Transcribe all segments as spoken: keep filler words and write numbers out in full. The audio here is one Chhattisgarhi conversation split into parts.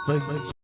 अगर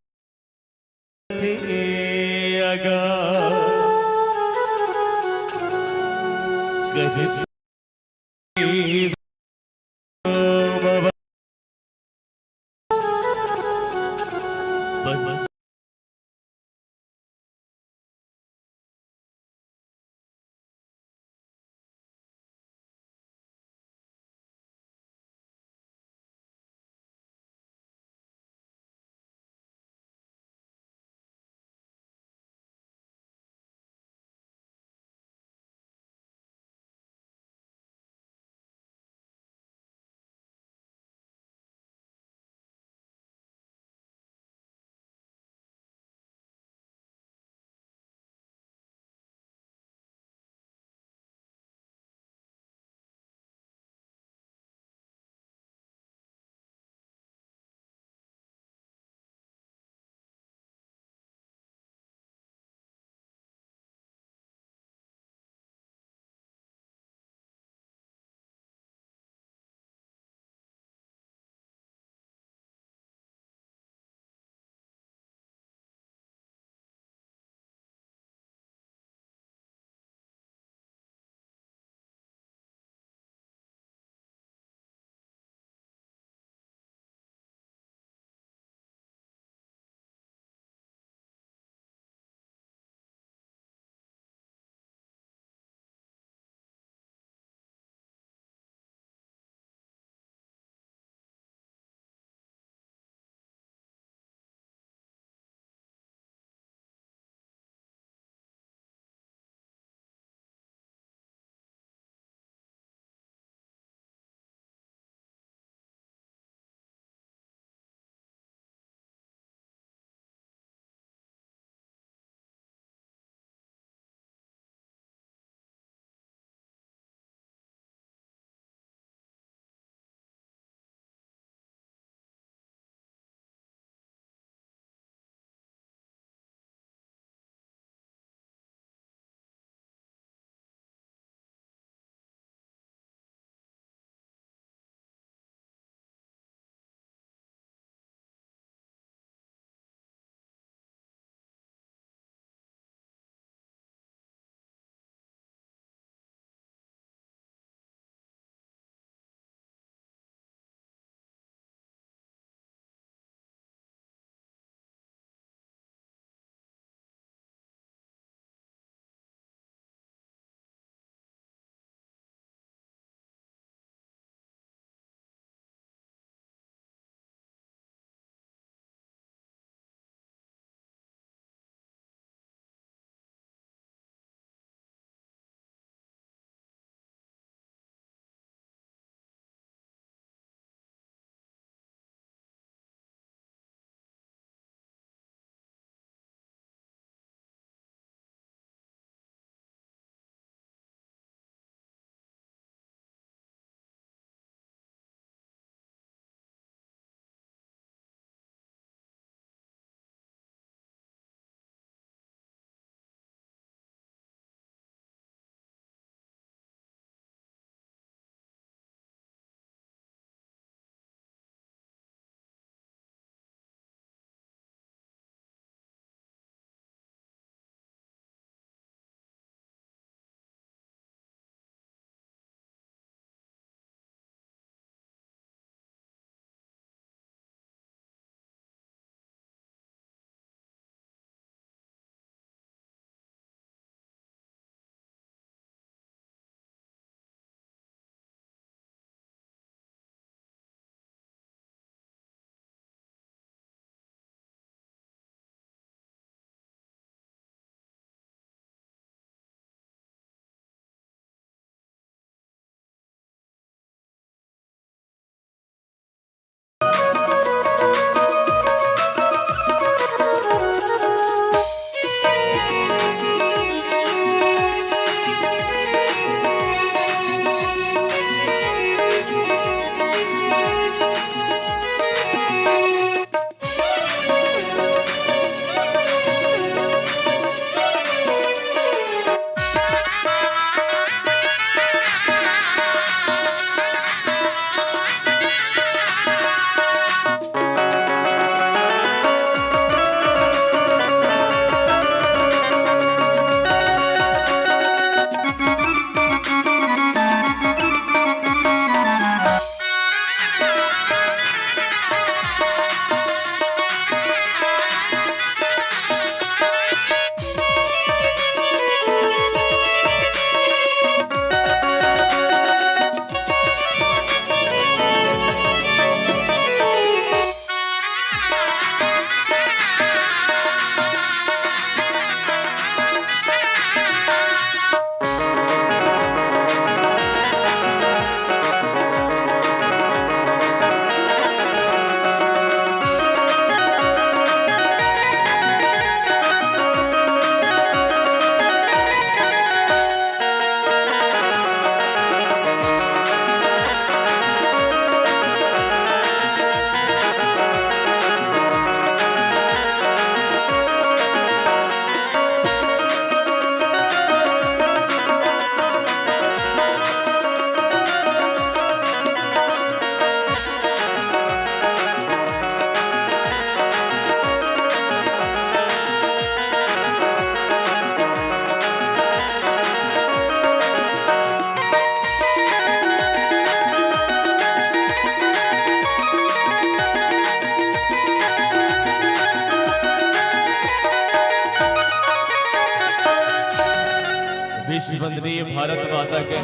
के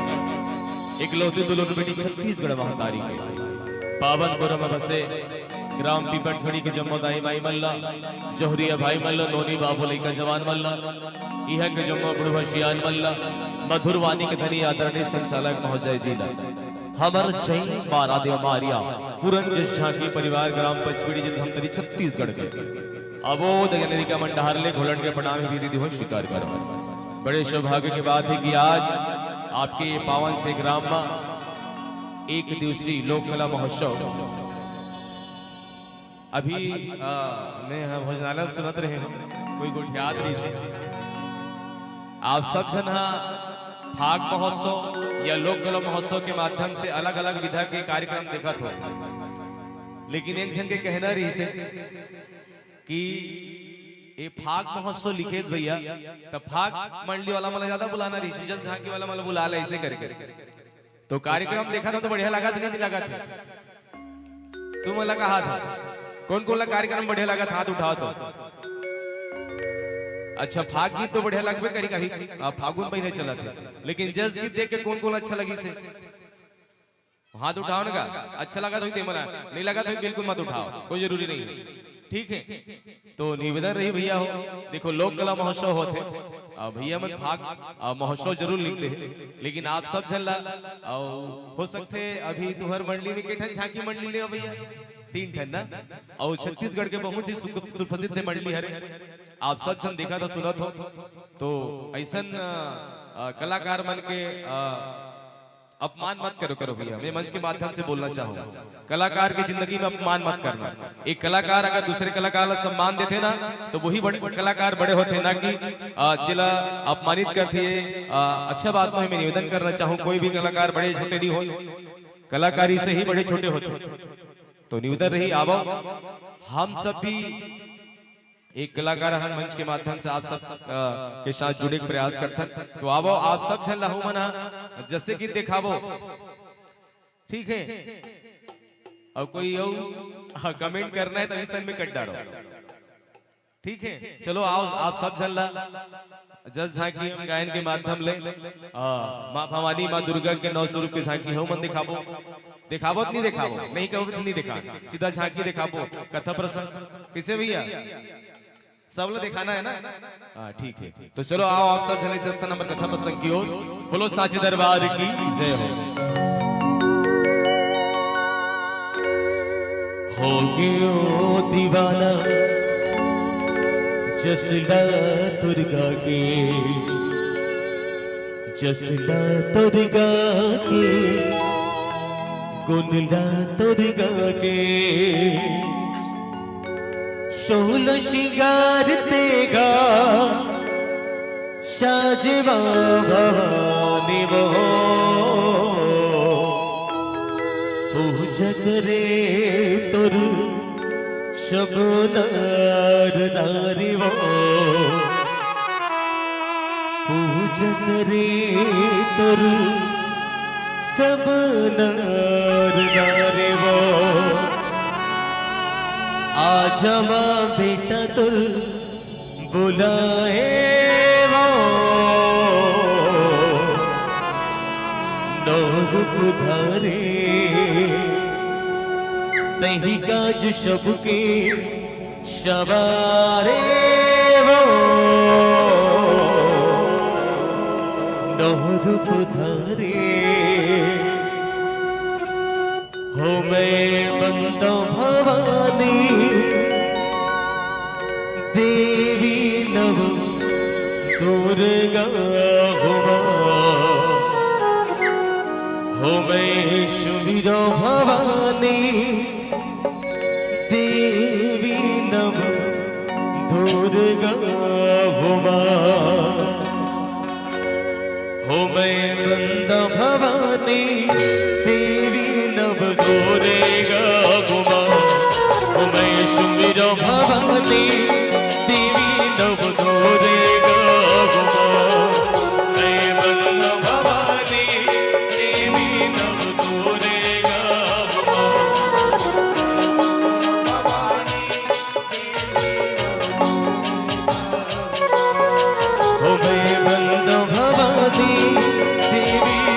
इकलौती दुलर बेटी छत्तीसगढ़ महतारी के पावन कोरा म बसे ग्राम पीपरछड़ी के जम्मो दाई माई मन ला, जोहरिया भाई मन ला, नोनी बाबू लइका जवान मन ला, इहाँ के जम्मो बुढ़वा सियान मन ला, मधुर वाणी के धनी आदरणीय संचालक महोदय जी ला, हमर जय मारा देव मारिया पुरंज झांकी परिवार ग्राम पचपीड़ी जिला धमतरी छत्तीसगढ़ के अबोध गणरिका मंडहार ले घोलट के प्रणाम विधि दिवस स्वीकार करो। बड़े सौभाग्य की बात है कि आज आपके ये पावन से ग्राम में एक दिवसीय लोक कला महोत्सव अभी, अ, मैं ह भोजनालय में सुनत रहे हूँ, कोई गोठियात रहिस हे। आप सब झन ह फाग महोत्सव या लोक कला महोत्सव के माध्यम से अलग-अलग विधा के कार्यक्रम देखत हो, लेकिन एक झन के कहना रहिस हे कि ए फाग महोत्सव लिखेस भैया, त फाग मंडली वाला मन ला ज्यादा बुलाना रहिस हे, जस झांकी वाला मन ला बुला ले, ऐसे करके। तो कार्यक्रम देखत हो तो बढ़िया लागत हे, नहीं लागत हे? तुमन ला कहा था, कोन कोन ला कार्यक्रम बढ़िया लागत हे, हाथ उठाओ तो। अच्छा, फाग गीत तो बढ़िया लगबे करी, अभी, आ, फागुन महीना चलत हे, लेकिन जस गीत देख के कोन कोन ला अच्छा लगिस हे, हाथ उठाओ ना का। अच्छा लागत होही ते मन ला, नहीं लागत होही बिल्कुल मत उठाओ, कोई जरूरी नहीं है, ठीक है। तो निवेदन रही भैया हो, देखो लोक कला महोत्सव होथे, आ, भैया मन फाग, आ, महोत्सव जरूर लिख दे, लेकिन आप सब झन ला, अउ हो सकथे अभी तुहर मंडली में के ठन झांकी मंडली ले हो भैया, तीन ठन ना, अउ छत्तीसगढ़ के बहुत ही सुख-, सुप्रसिद्ध मंडली हरे, आप सब झन देखत हो सुनत हो, तो ऐसन, अ, अ, कलाकार मन के, अ, अपमान मत करो, करो भैया, मैं मंच के माध्यम से बोलना चाहूँ, कलाकार की जिंदगी में अपमान मत करना। एक कलाकार अगर दूसरे कलाकार ला सम्मान देथे ना, तो वही बड़े कलाकार बड़े होथे ना कि, अ, जिला अपमानित करथे। अ, अच्छा बात नहीं, मैं निवेदन करना चाहूँ, कोई भी कलाकार बड़े छोटे नहीं हो, कलाकारी से ही बड़े छोटे होथे। तो निवेदन रही, आवो, हम सब भी एक कलाकार हन मंच के माध्यम से आप सब, अ, के साथ जुड़े के प्रयास करथन। तो आवो, आप सब झन ला हमन ह जैसे कि देखाबो, ठीक है, अउ कोई अउ, हाँ, comment करना है तभी send में कर डालो, ठीक है। चलो आओ, आप सब झन ला जस झांकी हम गायन के माध्यम ले, अ, माँ भवानी, माँ दुर्गा के नौ स्वरूप के झांकी हमन देखाबो, देखाबो त नहीं देखाबो, नहीं कहो त नहीं देखा, सीधा झांकी देखाबो, कथा प्रसंग, किसे भैया? सब ला देखाना है ना? हाँ, ठीक है। तो चलो आओ आप सब झन एक सत्तर नंबर कथा प्रसंग की ओर। बोलो साचे दरबार की जय हो। हो गयो दीवाना जसला दुर्गा के, जसला दुर्गा के, गुणला दुर्गा के। सोलह श्रृंगार तेगा साजवा भवानी वो, पूजा करे तोर सब नर नारी वो, पूजा करे तोर सब नर नारी वो। आज माँ बेटा तोर बुलाए वो, नौ रूप धारे तही काज सबके सवारे वो, नौ रूप धारे। हो मैं बंदो भवानी, देवी नव दुर्गा हो माँ। हो मैं सुमिरो भवानी, देवी नव दुर्गा हो माँ। हो मैं बंदा भवानी, देवी नव दुर्गा हो माँ। हो मैं सुमिरो भवानी, देवी नव दुर्गा हो माँ। मैं बंदा भवानी, देवी नव दुर्गा हो माँ। हो मैं बंदा भवानी, देवी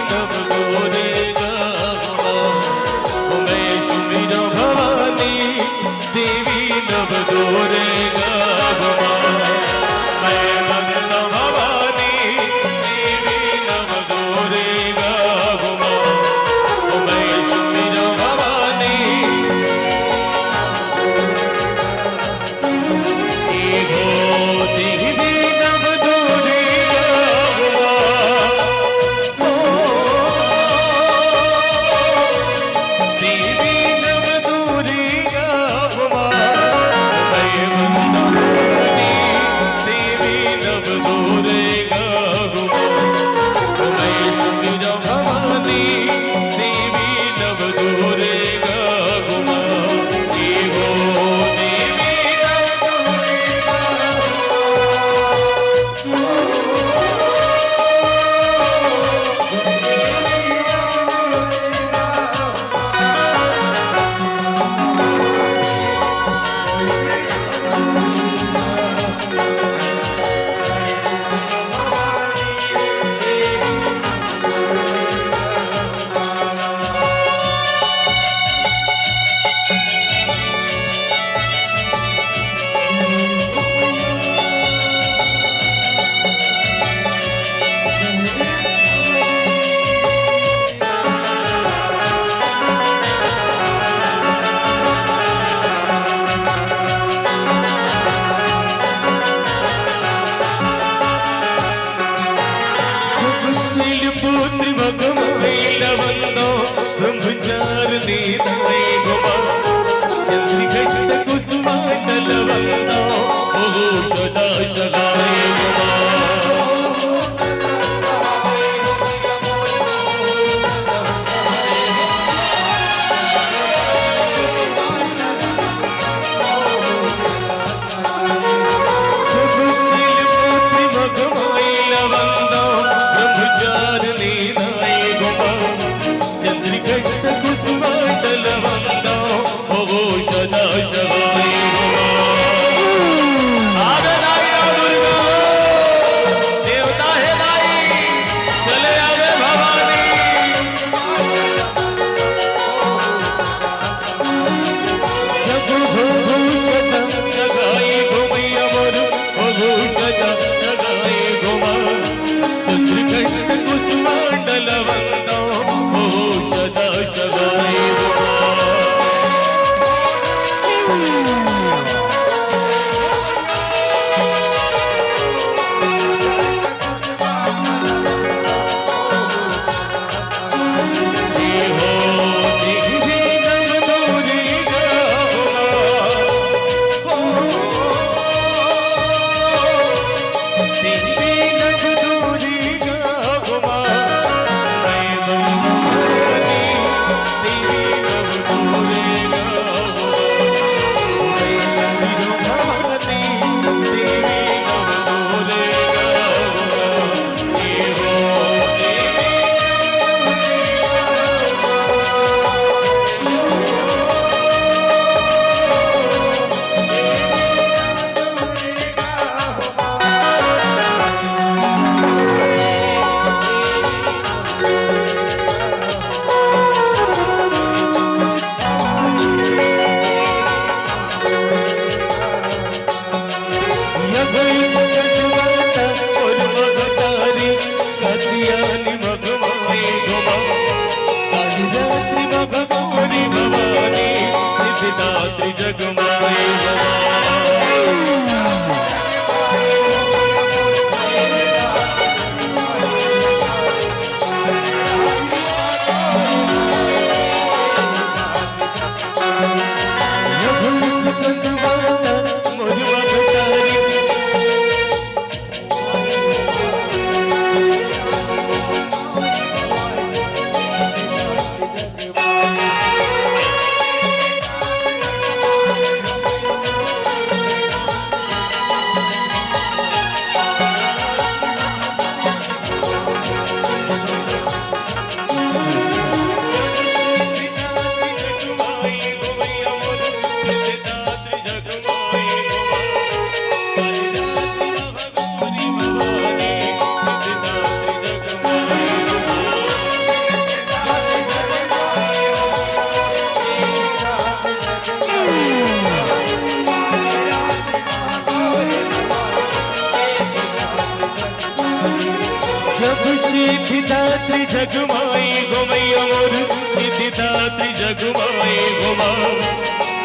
जगमाए गो मैया मोर, नित दात्री जगमाए गो माँ।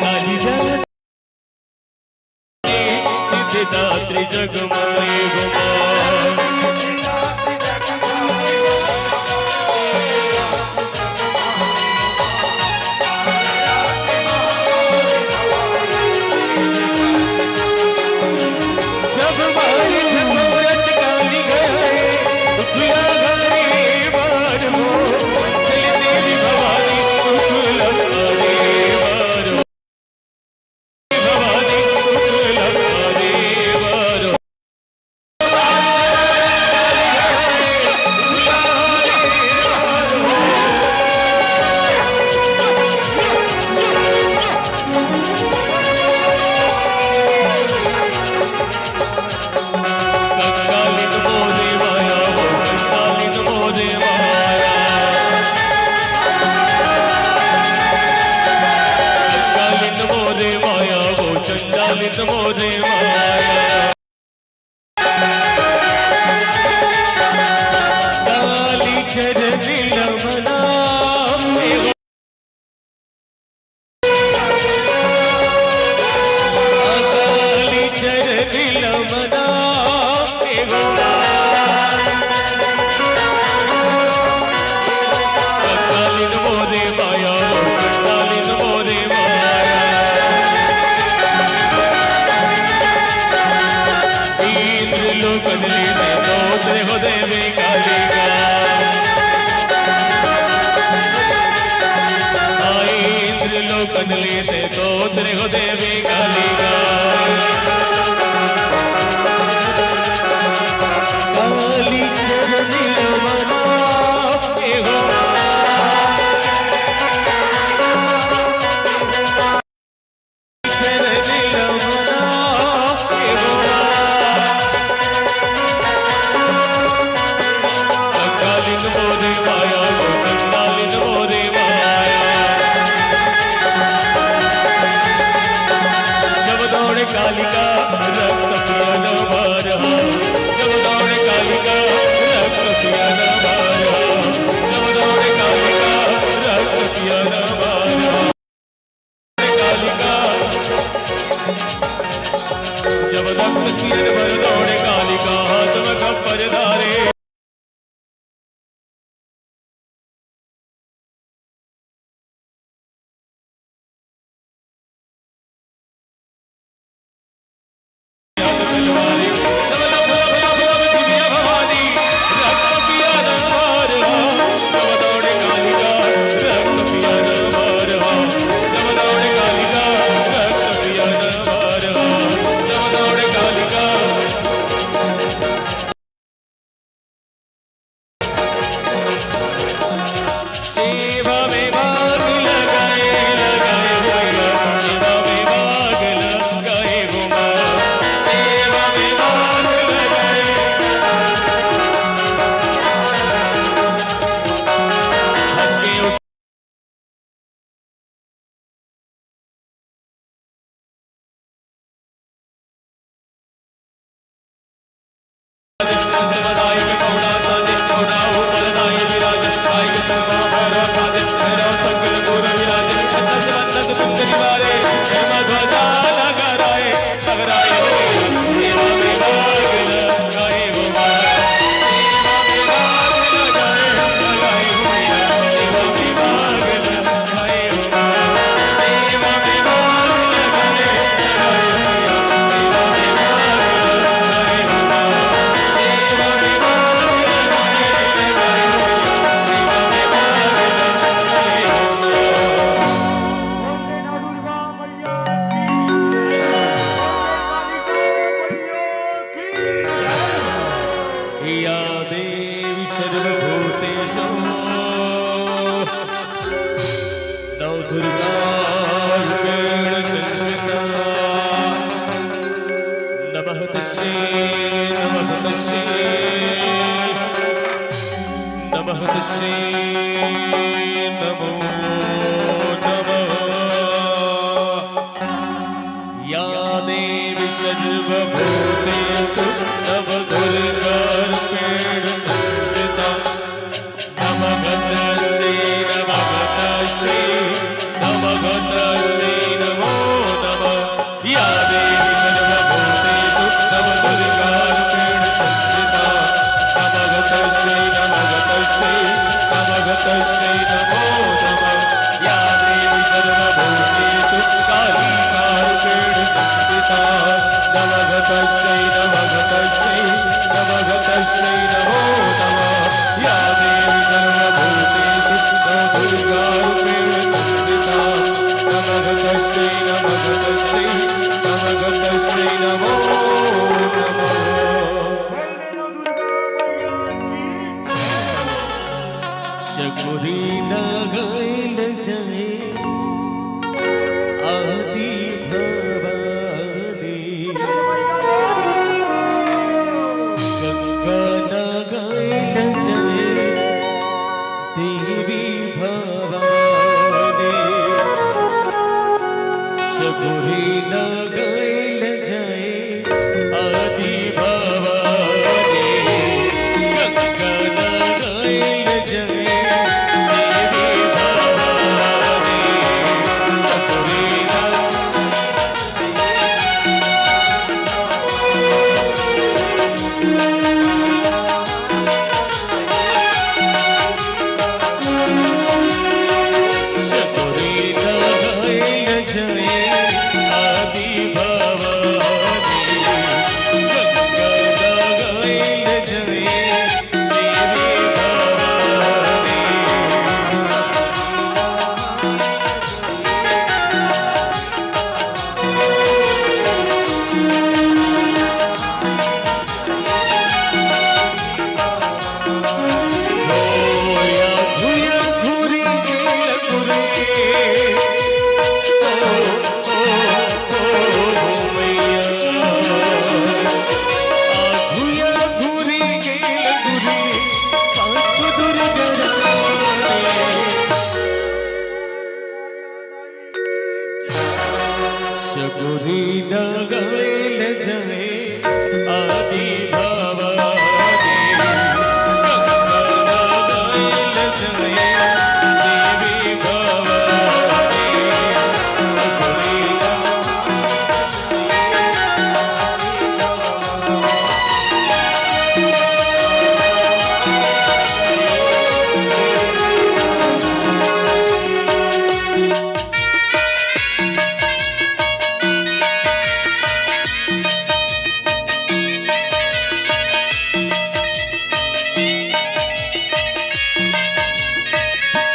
काली जगत नित दात्री जगमाए गो माँ। जब मारी झकोरत काली गए, दुखिया घरे बार हो, चली देवी भवानी दुख लंकारे बार हो। भवानी दुख लंकारे बार हो। कंगालिन मोरे माया वो, कंगालिन मोरे माया। कंगालिन मोरे माया वो, चंडालिन मोरे माया। काली चरण लमना काली चरण लमना एगो माँ। कंगालिन मोरे माया, कंगालिन मोरे माया। इंद्र लोकन लीने दोत रे हो देवी कालिका। आ इंद्र लोकन लीने दोत रे हो देवी कालिका। काली चरण लमना एगो कंगालिन मोरे माया, कंगालिन मोरे माया। जब दौड़े कालिका रक्त पिया न मारहा, जब दौड़े कालिका रक्त पिया न मारहा, जब दौड़े कालिका रक्त पिया न मारहा। कालिका, जब रक्त चीर भर दौड़े कालिका, हाथ में खप्पर धारे। नमो नमः। या देवी सर्वभूतेषु कालिकारूपेण संस्थिता। नमः तस्यै, नमः तस्यै, नमः तस्यै नमो नमः। या देवी सर्वभूतेषु दुर्गारूपेण संस्थिता। नमः तस्यै, नमः तस्यै, नमः तस्यै नमो नमः। सकुरी नगैल जय आदि भवानी। गंगा नगैल जय देवी भवानी। सकुरी नगैल जय आदि भवानी। गंगा नगैल जय देवी भवानी। सकुरी नगैल सकुरी नगैल जय आदि भवानी। गंगा नगैल जय देवी भवानी।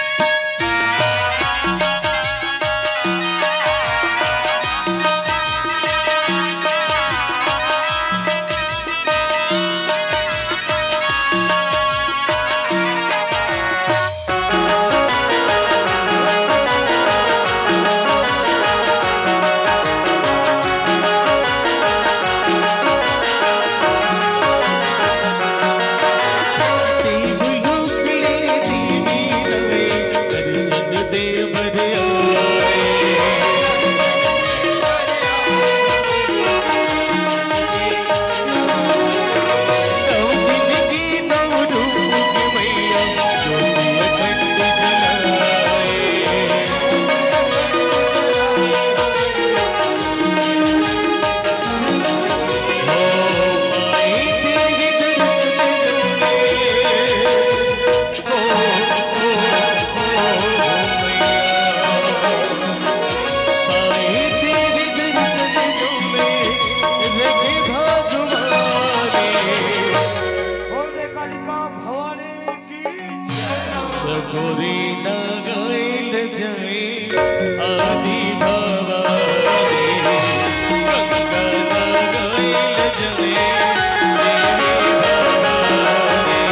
सकुरी बोल दे कालिका भवानी की जय। सकुरी नगैल जय आदि भवानी। गंगा नगैल जय देवी भवानी।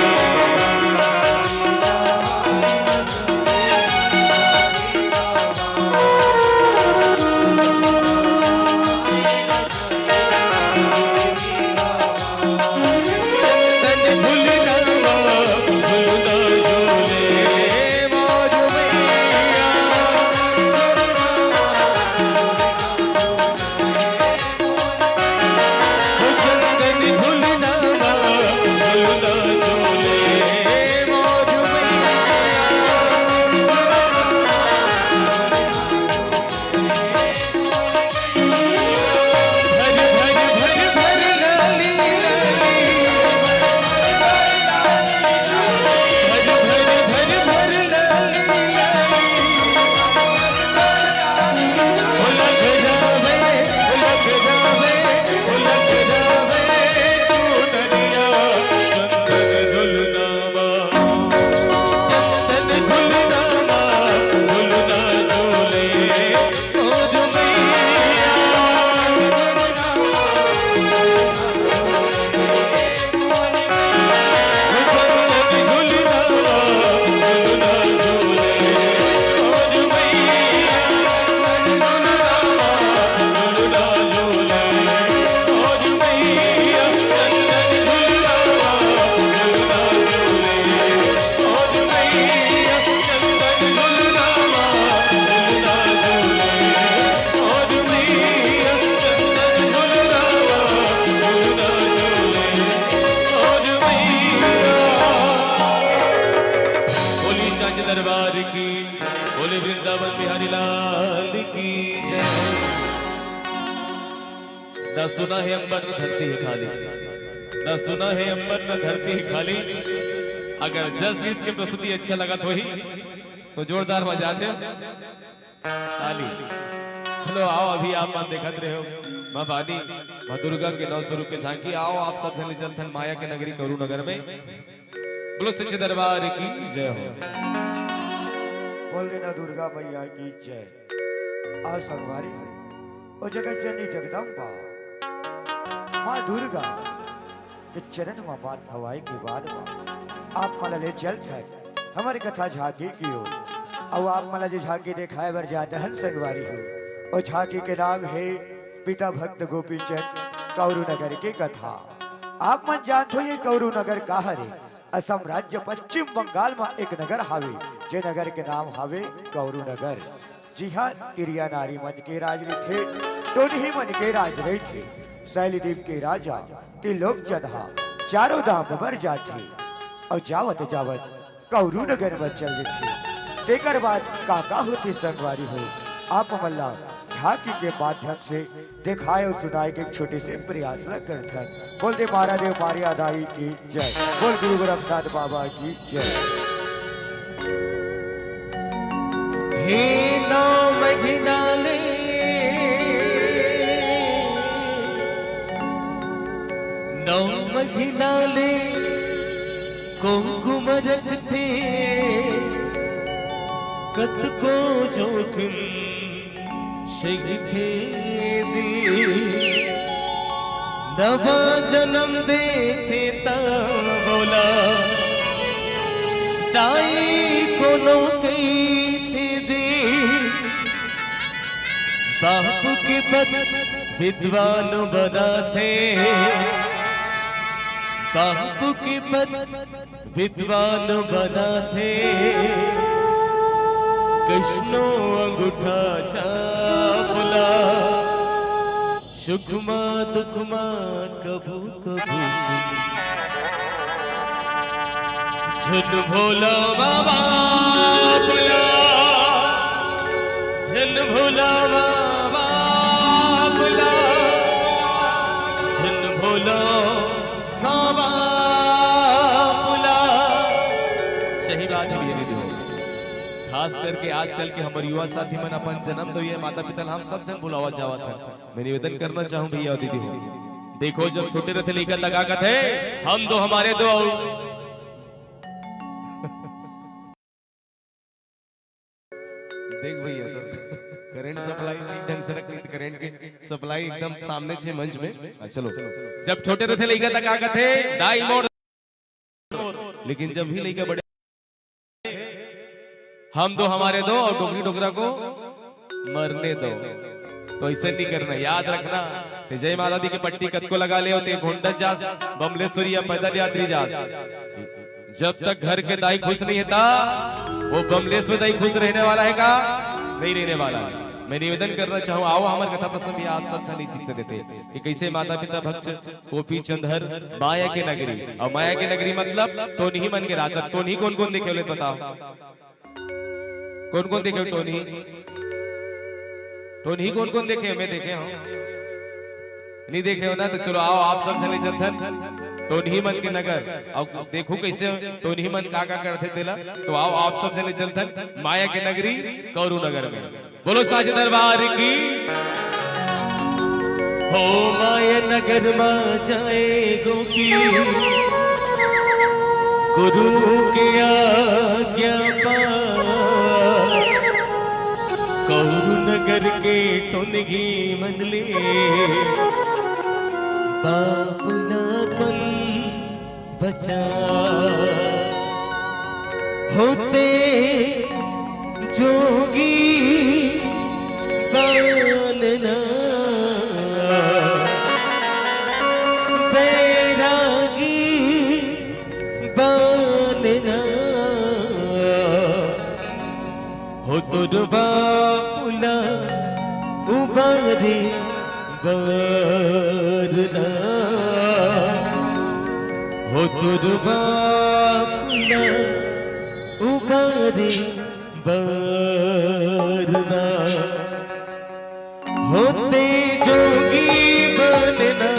की, बोले वृंदावन बिहारी लाल की जय। ना सुना है अंबर, ना धरती है खाली, ना सुना है अंबर, ना धरती है खाली। अगर जस गीत के प्रस्तुति अच्छा लगत होही तो जोरदार बजाते ताली। चलो आओ, अभी आप मन देखत रहे हो माँ भानी, माँ दुर्गा के नौ स्वरूप के झांकी। आओ आप सब झन चलथन माया के नगरी कौरू नगर में। बोलो सच्चे दरबार की जय हो। बोल देना दुर्गा मैया की जय। आ संगवारी हो, ओ जगत जननी जगदम्बा माँ दुर्गा के चरण म बात नवाए के बाद म आप मन ला ले चलथन हमर कथा झांकी की ओर। अउ आप मन ला जे झांकी देखाए बर जात हन संगवारी हो, ओ झांकी के नाम हे पिता भक्त गोपीचंद कौरू नगर के कथा। आप मन जानथो ये कौरू नगर का हरे? असम राज्य पश्चिम बंगाल म एक नगर हावे, जे नगर के नाम हावे कौरू नगर। जिहां तिरिया नारी मन के राज रहिथे, टोनही मन के राज रहिथे। सैलदीप के राजा त्रिलोकचंद हा चारों धाम बर जाथे अउ जावत जावत कौरू नगर म चल देथे। तेकर बाद का का होथे संगवारी हो, आप मन ला झांकी के माध्यम से देखाए अउ सुनाए के एक छोटे से प्रयास ला करथन। बोल दे मारा देव मारिया दाई की जय। बोल गुरु गोरखनाथ बाबा की जय। हे नौ महीना ले, नौ महीना ले कुमकुम रखथे, कतको जोखिम सहिथे दे। नवा जनम देथे त बोला, दाई कोनो कहिथे दे। बाप के पद विद्वान बनाथे, बाप के पद विद्वान बनाथे, कइसनो अंगूठा छाप ला। सुख मा दुख मा कभू कभू झन भोला बाबा बोला, झन भोला बाबा बोला, झन भोला बाबा बोला। सही बात है भैया दीदी। खास करके आजकल के हमर युवा साथी मन अपन जनम दइया माता पिता ला हम सब झन भुलावा चाहत हन। मैं निवेदन करना चाहूं भैया दीदी हो, देखो जब छोटे रथे लइका त का कथे, हम दो हमारे दो। देख भैया, तो करंट सप्लाई ठीक ढंग से रख, नहीं तो करंट के सप्लाई एकदम सामने छे मंच में। हाँ, चलो, जब छोटे रथे लइका त का कथे, दाई मोर। लेकिन जब भी लइका बड़े, हम दो हमारे दो अउ डोकरी डोकरा को मरने दो, तो अइसे नहीं करना, याद रखना। ते जय माता दी के पट्टी कतको लगा ले, ते गोंडा जास, बमलेश्वरी या पैदल यात्री जास, जब तक घर के दाई खुश नहीं हे ता, वो बमलेश्वर दाई खुश रहने वाला है का? नहीं रहने वाला है। मैं निवेदन करना चाहूँ, आओ हमर कथा प्रसंग भी आप सब झन शिक्षा देथे कि कइसे माता पिता भक्त गोपीचंद हर माया के नगरी, अउ माया के नगरी मतलब टोनही मन के राज। टोनही कोन कोन देखे हो ले बताओ, कोन कोन देखे हो टोनही? टोनही कोन कोन देखे हो? मैं देखे हूँ। नहीं देखे हो ना, तो चलो आओ आप सब झन ले चलथन टोनही मन के नगर। अउ देखो कइसे टोनही मन का का करथे तेला। तो आओ आप सब झन ले चलथन माया के नगरी कौरू नगर में। बोलो साचे दरबार की। हो माया नगर मा जाए गोपी, गुरु के आज्ञा पा। कौरू नगर के टोनही मन ले, बाप ला अपन बचा। होते जोगी बनना, बैरागी बनना। हो तोर बाप ला उबारे बरना, हो तोर बाप ला उबारे बरना होते जोगी बनना।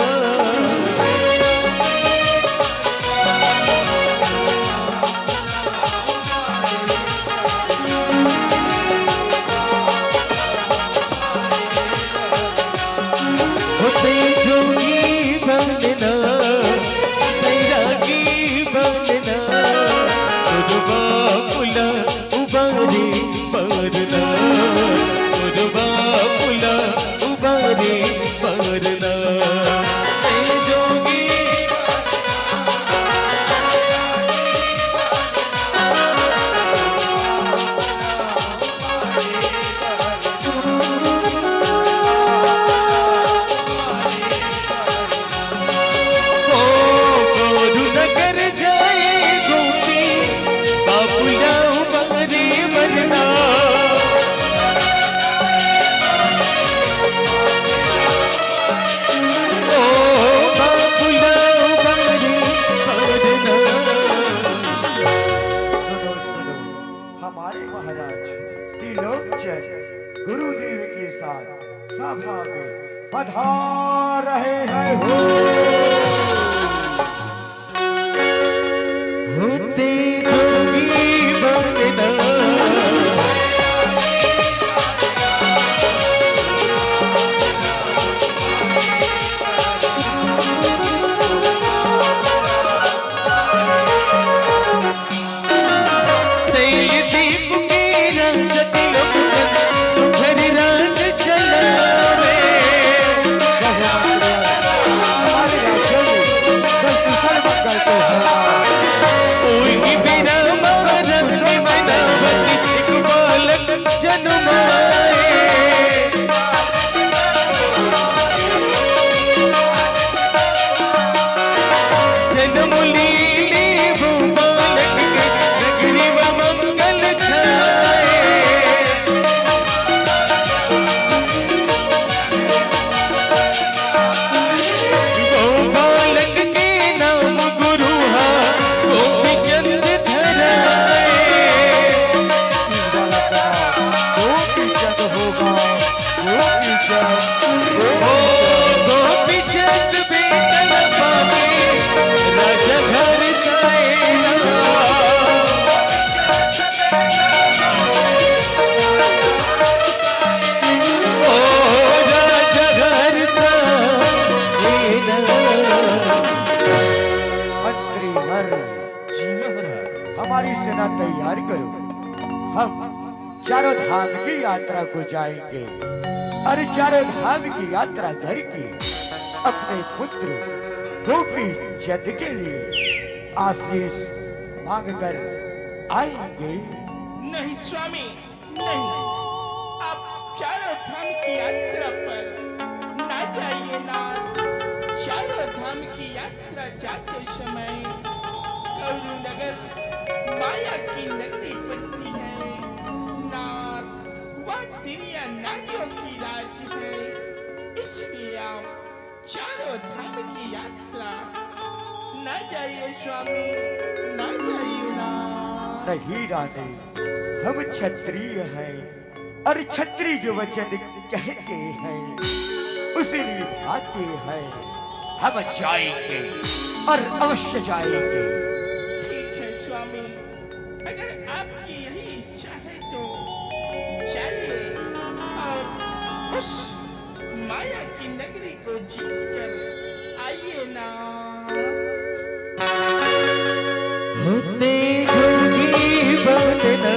होते जोगी बनना, बैरागी बनना, गुरु बाबूला उबारी बरना, गुरु बाबूला उबारी बरना। होते जोगी हमारे महाराज त्रिलोकचंद गुरुदेव के साथ सभा में पधार रहे हैं हो। होते जोगी बनना। हमारी सेना तैयार करो, हम चारों धाम की यात्रा को जाएंगे और चारों धाम की यात्रा करके अपने पुत्र गोपी चंद के लिए आशीष मांग कर आएंगे। नहीं स्वामी, नहीं, आप चारों धाम की यात्रा पर ना जाइए नाथ। चारों धाम की यात्रा जाते समय कौरव नगर माया की नगरी पड़ती है नाथ। वह तिरिया नारियों की राज है, इसलिए आप चारों धाम की यात्रा ना जाइए स्वामी, ना जाइए नाथ। नहीं राधे, हम क्षत्रिय हैं और क्षत्रिय जो वचन कहते हैं उसे निभाते हैं। हम जाएंगे और अवश्य जाएंगे। ठीक है स्वामी, अगर आपकी यही इच्छा है तो जाइए और उस माया की नगरी को जीत कर आइए ना। होते जोगी बनना।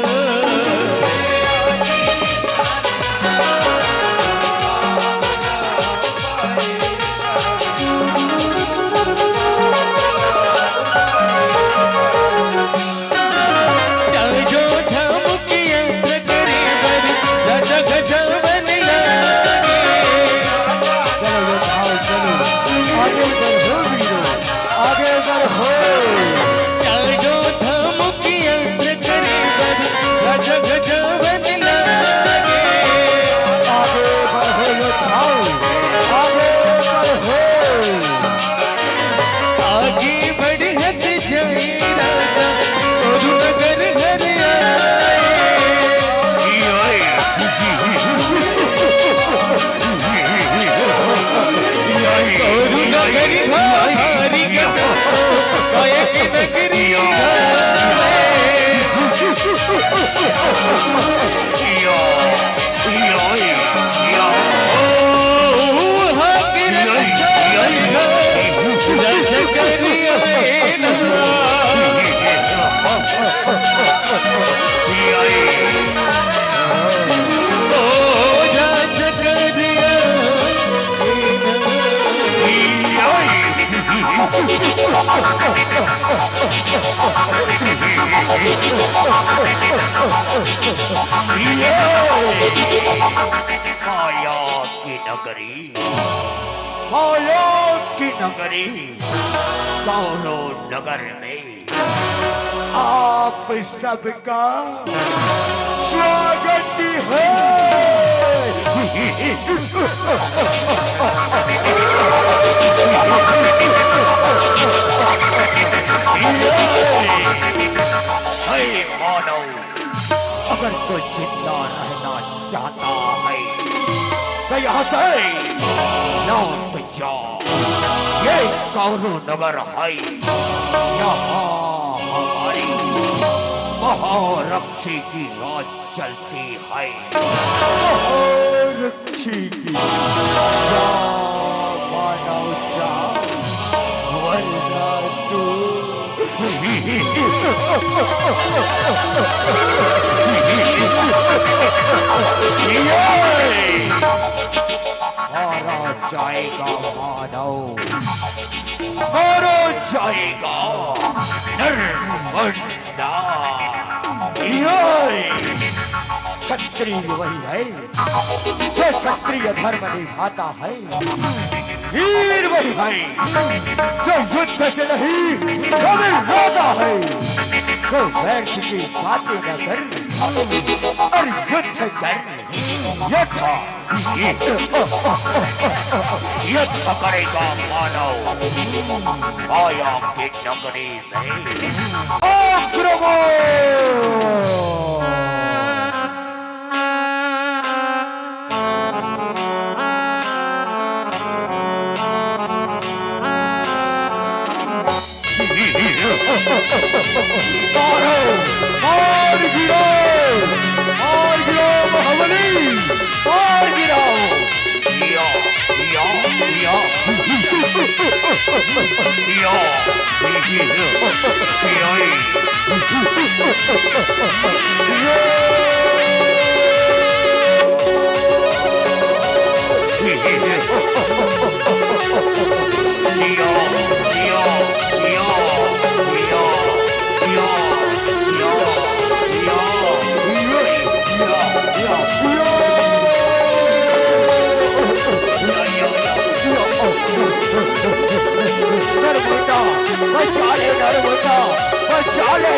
गरी भारी गजब, काय की नगरी है। माया की नगरी, माया की नगरी, कौरव नगर में आप सबका स्वागत है। हे मानव, अगर तू जिंदा रहना चाहता है तो यहाँ से लौट जा। ये कौरव नगर है, यहाँ हमारी महारक्षी की राज चलती है। महारक्षी की जा, मानव जा, वरना तू मारा जाएगा मानव, मारा जाएगा नरमंडा। ये क्षत्रिय वही है जो क्षत्रिय धर्म निभाता है, वीर वही है जो युद्ध से नहीं घबराता है, जो व्यर्थ की बातें न कर और युद्ध कर। यथा, यथा करेगा मानव माया की नगरी में आक्रमण। मारो, मार गिराओ, मार गिराओ महाबली, मार गिराओ। या, या, या। या, या, या। नरमुंडा, बचा ले नरमुंडा, बचा ले।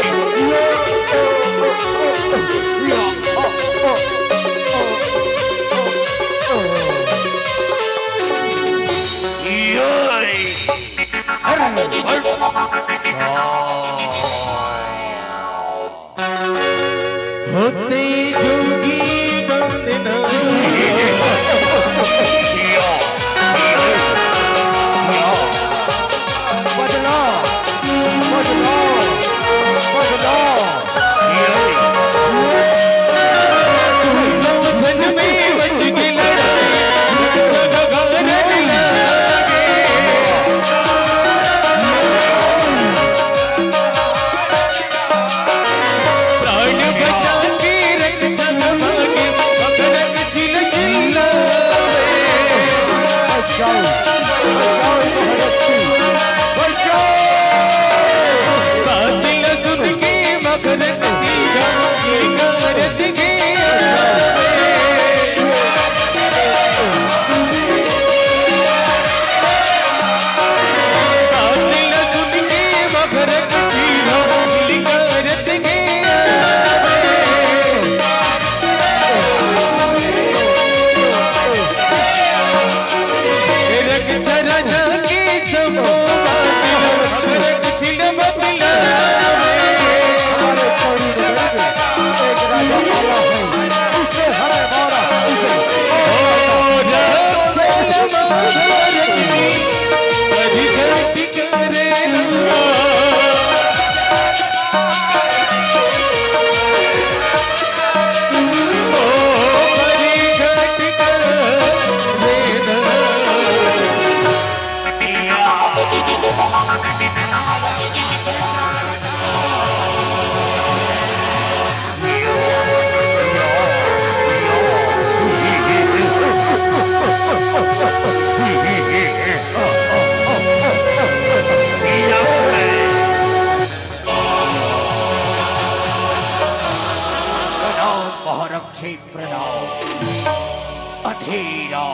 अंधेरा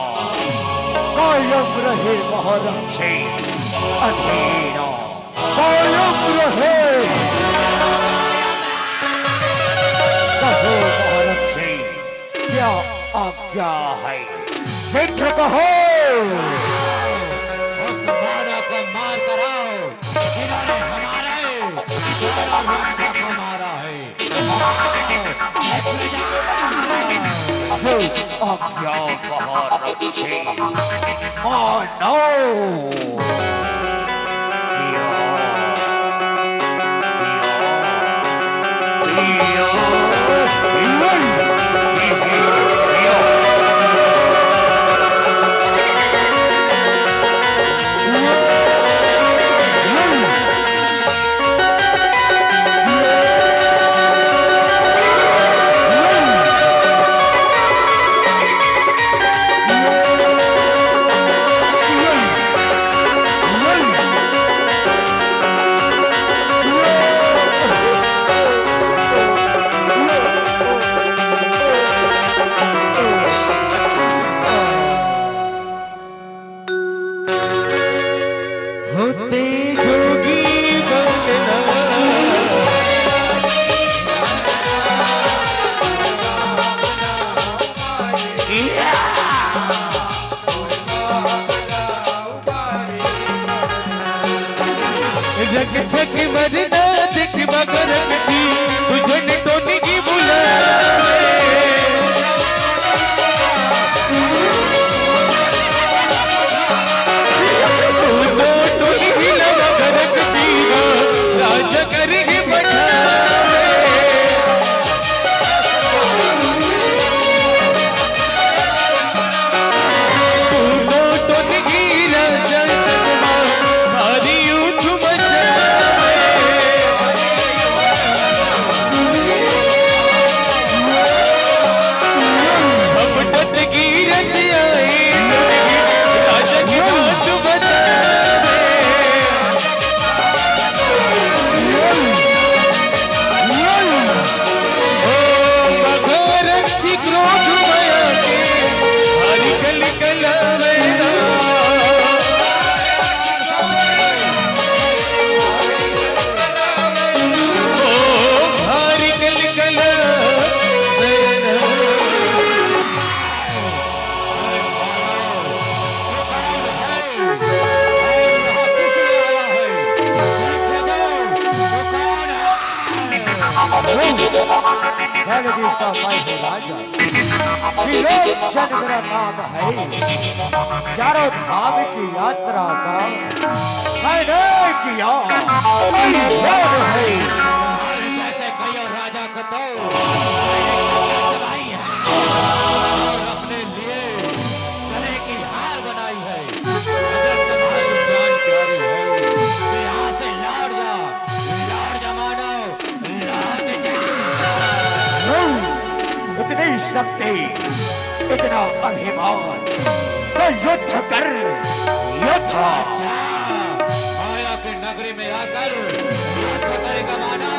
कायम रहे महारक्षे, अंधेरा कायम रहे। कहो महारक्षे, क्या आज्ञा है? शीघ्र कहो। उस मानव को मार कर आओ, जिन्होंने हमारे मानव रक्षा को मारा है। जो आज्ञा महारक्षे मानो। होते जोगी बनना। रक्षक मरना देख मगरक जी, तुझे टोनी की बुलावे। टोनी की लगा गरक जी, राजा करेंगे बैठावे। जल देवता मैं हूँ राजा, त्रिलोचन मेरा नाम है। चारों धाम की यात्रा का मैंने किया तैयार है। जैसे कई राजा को तो चढ़ाई है और अपने लिए गले की हार बनाई है। अगर तुम्हारी जान प्यारी है तो यहाँ से लौट जा, लौट जा मानव। इतनी शक्ति, इतना अभिमान, तो युद्ध कर, युद्ध। अच्छा, माया के नगरी में आकर युद्ध करेगा मानव।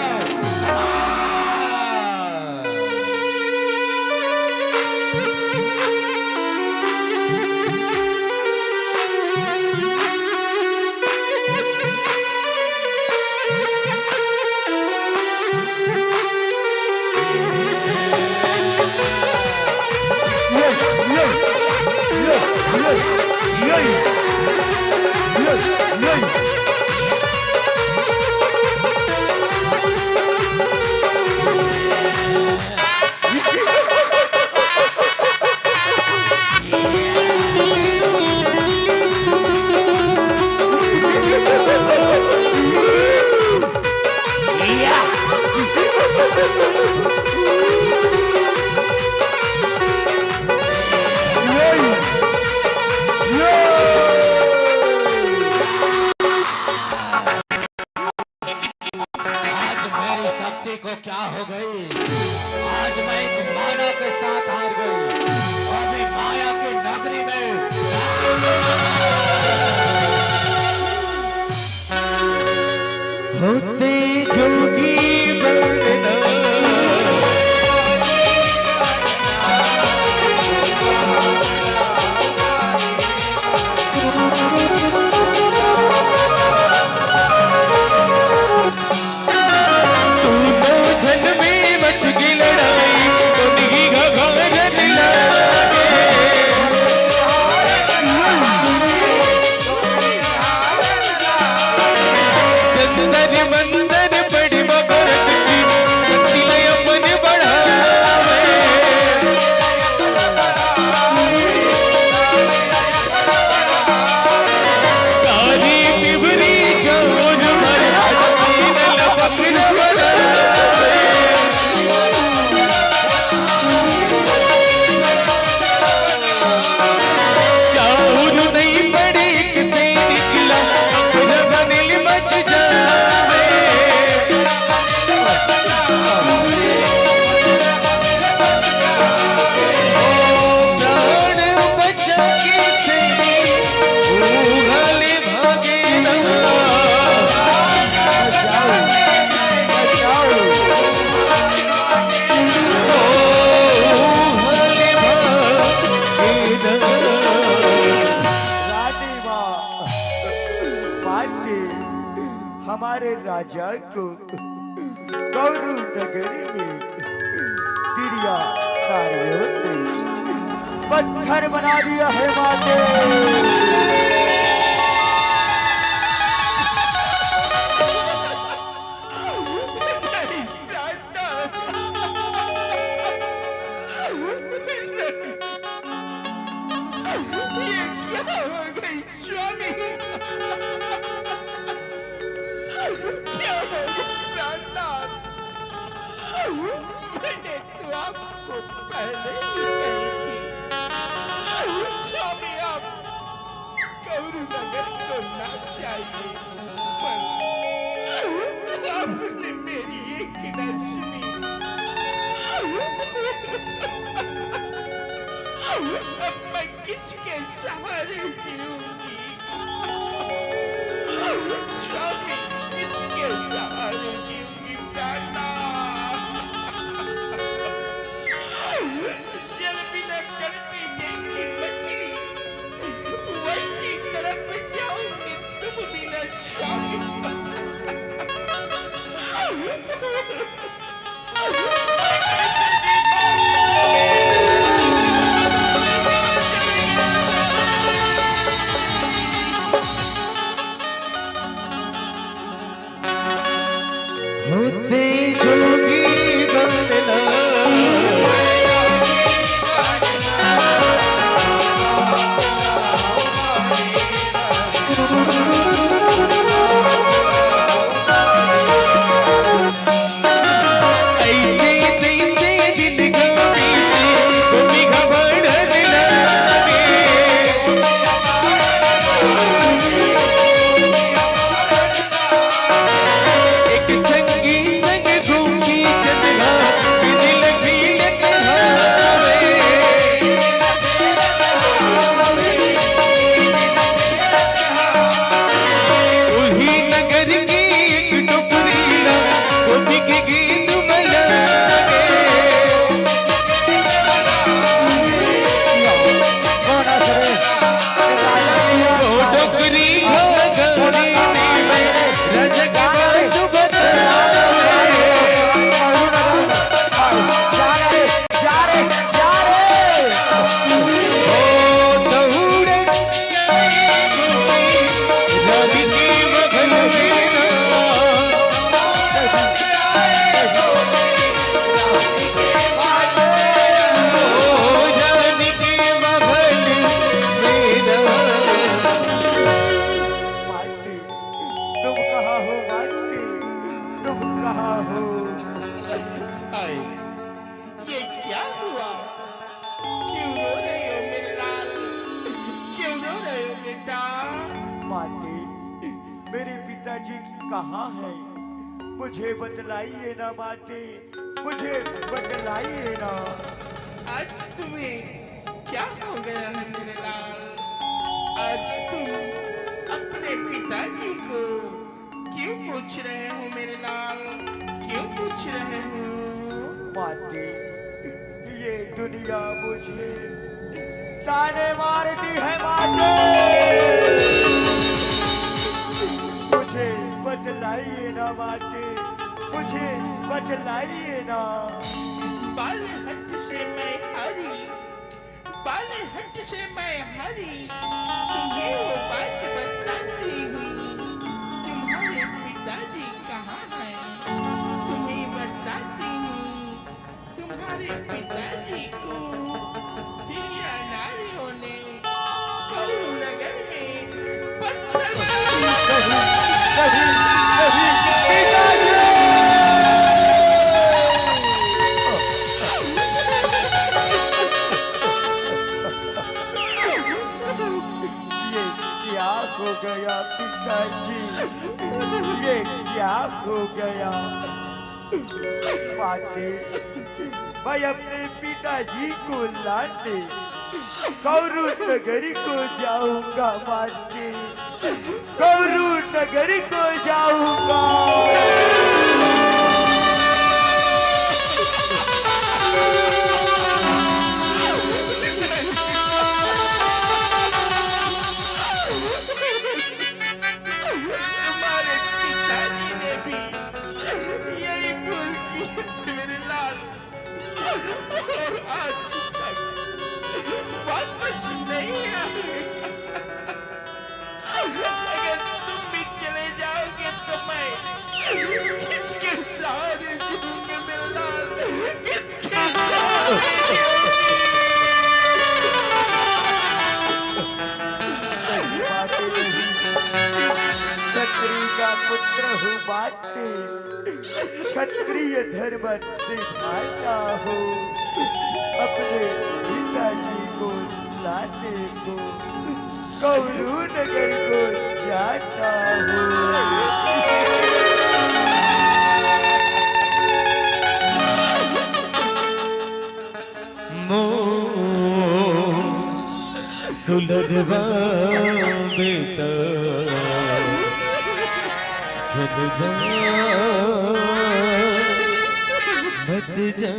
राजा को कौरव नगरी में तिरिया नारियों ने पत्थर बना दिया है माते। ये क्या हो गई स्वामी? क्या हो गई प्राणनाथ? मैंने तो आपको पहले ही कही थी स्वामी, आप कौरव नगर को ना जाइए। पर आपने मेरी एक ना सुनी। अब मैं किसके सहारे जीऊंगी? स्वामी, किसके सहारे जीऊंगी? प्राणनाथ, जल बिना तड़पे जैसी मछली, वैसी तड़प जाऊंगी तुम बिना स्वामी। होते जोगी बंदना। ऐसे तैसे दिन कभी कभी घबड़न लागे। एक संगी संग घूमी चंदला, बिजल भील तहावे। उही नगर की एक टोकरी ला, गोपी के गीत बजावे। ओ डोकरी घाघरी में रजक बाजू बतावे। ओ दौड़े रानी के बगल में ना। ओ रानी के बगल में ना। माटी, तुम कहाँ हो माटी? तुम कहाँ हो? हाय, ये क्या हुआ? क्यों रो रहे हो मेरे लाल? क्यों रो रहे हो बेटा? माते, मेरे पिताजी कहाँ हैं? मुझे बतलाइए ना माते, मुझे बतलाइए ना। आज तुम्हें क्या हो गया है मेरे लाल? आज तुम अपने पिताजी को क्यों पूछ रहे हो मेरे लाल? क्यों पूछ रहे हो? माते, ये दुनिया मुझे ताने मारती है माते। मुझे बतलाइए ना माते, मुझे बतलाइए ना। बालहट से मैं हारी, बालहट से मैं हारी, तुम्हें वो बात बताती हूँ। तुम्हारे पिताजी कहाँ हैं, तुम्हें बताती हूँ। तुम्हारे पिताजी को तिरिया नारियों ने कौरव नगर में पत्थर नहीं, नहीं, नहीं, पिताजी! ये क्या हो गया पिताजी? ये क्या हो गया? माते, मैं अपने पिताजी को लाने कौरव नगरी को जाऊंगा माते, कौरव नगरी को जाऊंगा। तुम्हारे पिताजी ने भी क्षत्रिय धर्म से भाता हो, अपने पिताजी को लाने को कौरू नगर को जाता हो। मो दुलरवा बेटा, चल जा, मत जा,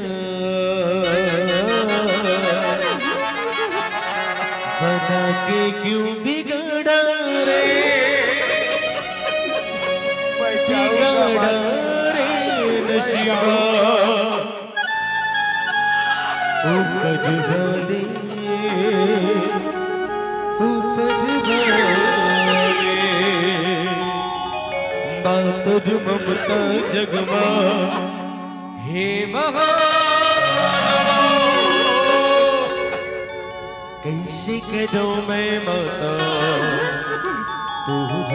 बना के क्यों बिगाड़ा रे, बिगाड़ा रे नसीबा। उपज वाले, उपज वाले, मातुर ममता जगमा, हे महा, कैसे करूं मैं माता, तू रूप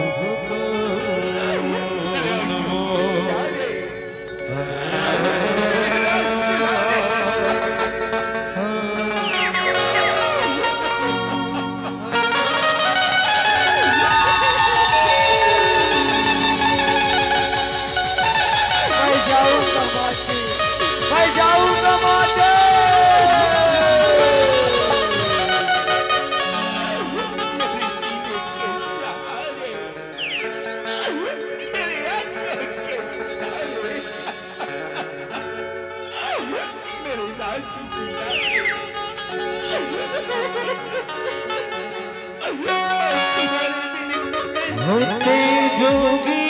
मैं जाऊंगा माँ के, मैं जाऊंगा माँ के। मेरे आंखों के तारे, मेरे राज की रानी। होते जोगी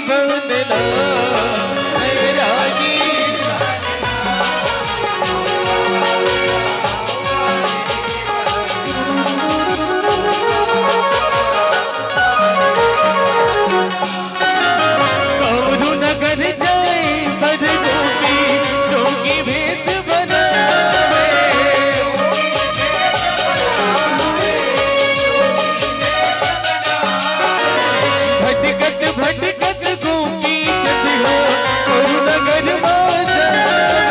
बनना है रागी। कौरू नगर जाए बर जोगी, जोगी भेष बनावे। भटकत भटकत गोपी चंद हो, कौरू नगर मा जावे।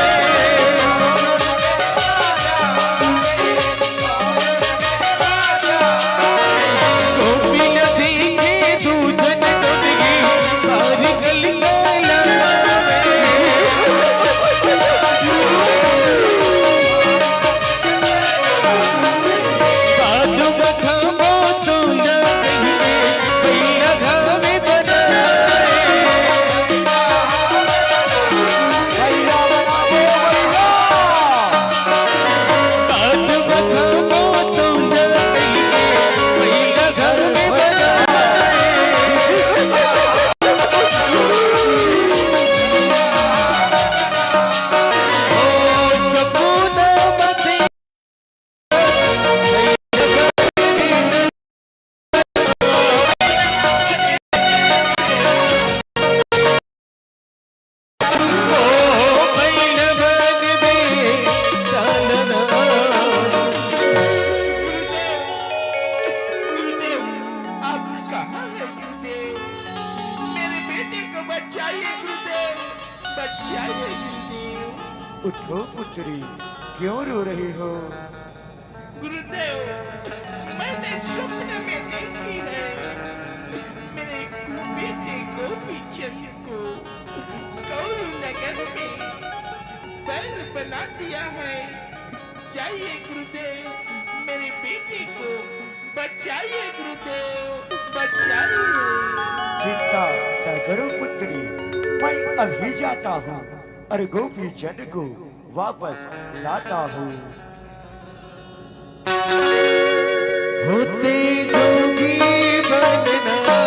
गुरुदेव, आप कहाँ हैं गुरुदेव? मेरे बेटे को बचाइए गुरुदेव, बचाइए गुरुदेव। उठो पुत्री, क्यों रो रही हो? गुरुदेव, मैंने स्वप्न में देखी है, मेरे बेटे गोपी चंद को कौरू नगर में बैल बना दिया है। जाइए गुरुदेव, मेरे बेटे को बचाइए गुरुदेव, बचाइए। चिंता न करो पुत्री, मैं अभी जाता हूँ और गोपी चंद को वापस लाता हूँ। होते जोगी बनना।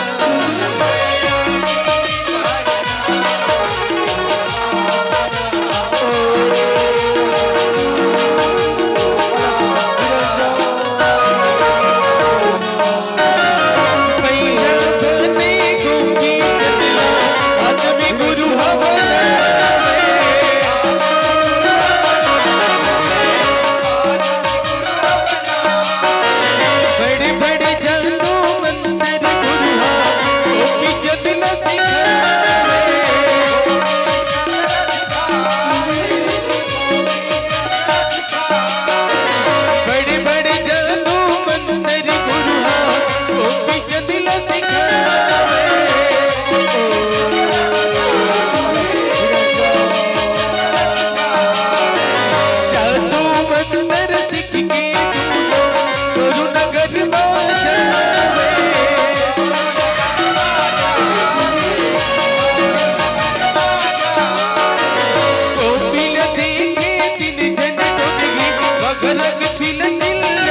रंग छिल छिल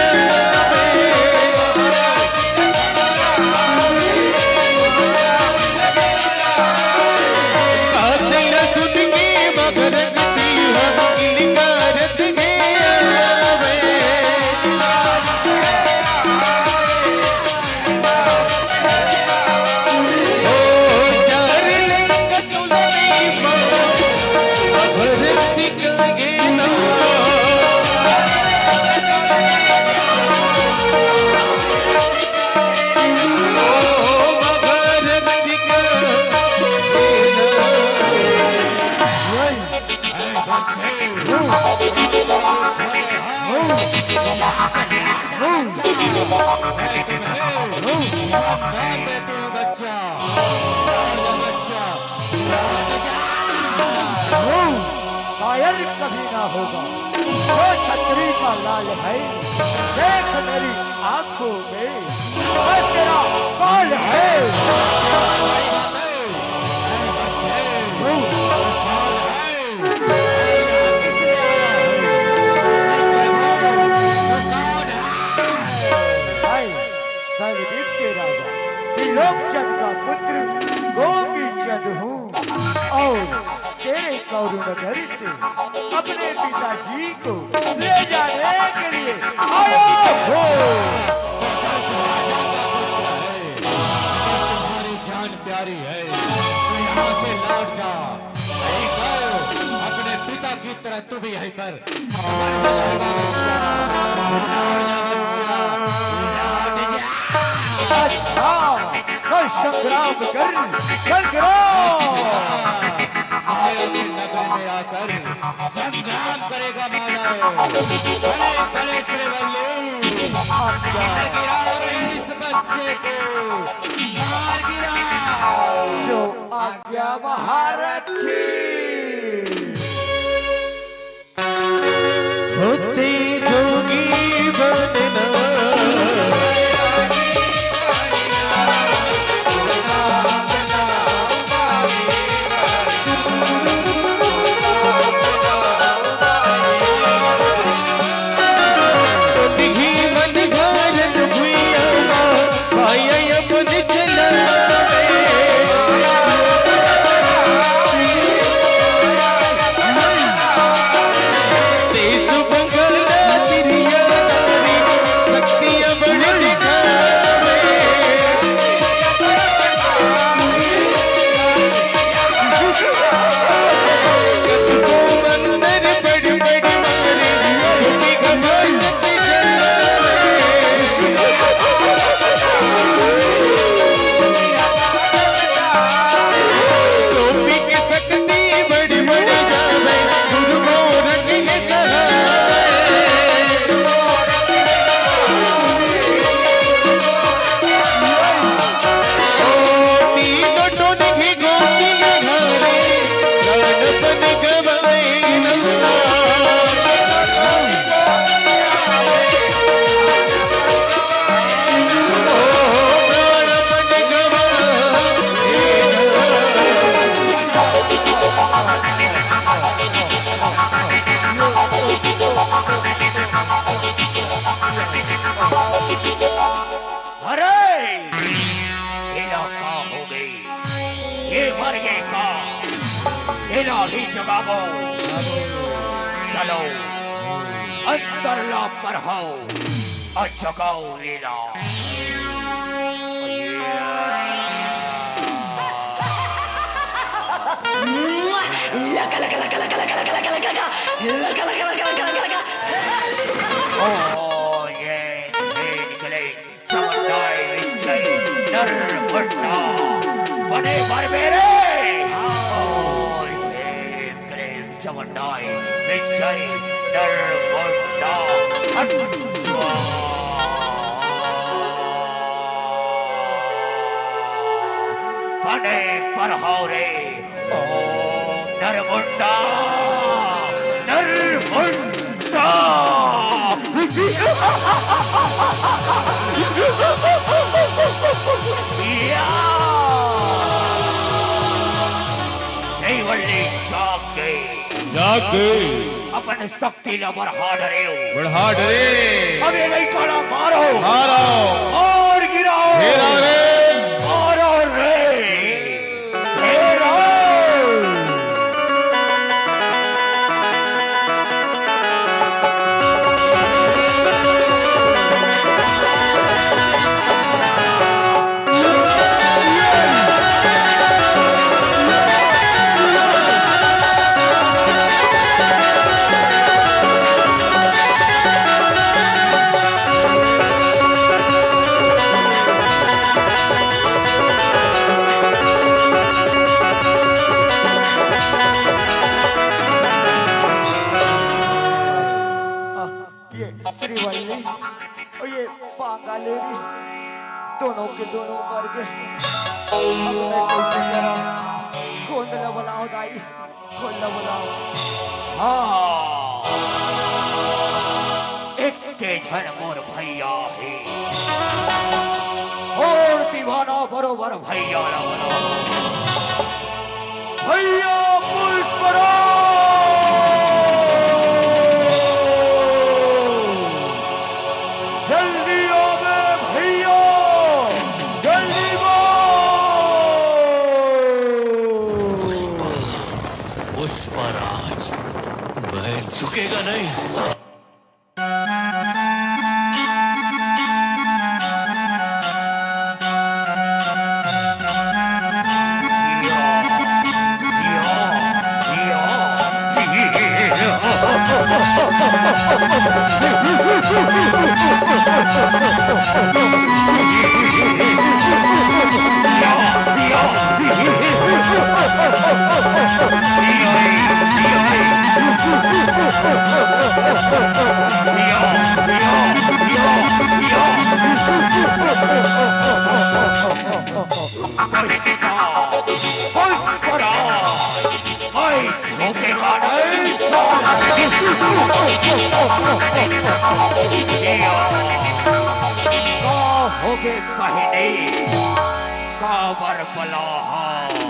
आवे। कातिल सुन के मगर रंग छिल किलकारत के आवे। ओ चार लिंग तुलसी माँ, मगर छिल कायर कभी ना होगा जो छतरी का लाल है। देख मेरी आंखों में, बस तेरा काल है। हाय, सलदीप के राजा, त्रिलोक चंद का पुत्र गोपी चंद हूँ। और तेरे कौरव नगर से अपने पिताजी को ले जाने के लिए आया हूँ। तुम्हारी जान प्यारी है, तो यहाँ से लौट जा। यहीं पर अपने पिता की तरह तू भी यहीं पर। अच्छा, तो संग्राम कर, संग्राम। माया की नगरी में आकर संग्राम करेगा मानव। भले, भले श्रीवल्ली, मार गिराओ रे इस बच्चे को, मार गिराओ। जो आज्ञा महारथी। होते जोगी बनना। अरे, एला का हो गई? ये मर गए का? एला ही जगावो। चलो, अंदर ला परहाओ और जगाओ एला। लगा, लगा, लगा। ओ, ये खेल खेले। चवंडाई विजय नरमुंडा बने बर मेरे। ओए भीम क्लीम चवंडाई विजय नरमुंडा हट स्वाहा। बने परहाओ रे। ओम नरमुंडा, नरमुंडा। या। श्रीवल्ली जाग गई। जाग गई। अपन शक्ति ला बढ़ा डरेव। बढ़ा डरे। अब ये लइका ला मारो। मारो। और गिराओ। गिरा रे। मारो रे। घेरो। ये श्रीवल्ली और ये पांगालेरी दोनों के दोनों मर गए। अब मैं कैसे करा? कौन ला बुलाओ दाई, कौन ला बुलाओ? हाँ, एक के झन मोर भैया हे और दीवाना बरोबर भैया ला बुलाओ। भैया पुष्पराज, जल्दी आवे भैया, जल्दी आवे। पुष्पा, पुष्पराज, बहन झुकेगा नहीं साला। का होगे बहिनी? काबर बलाहा?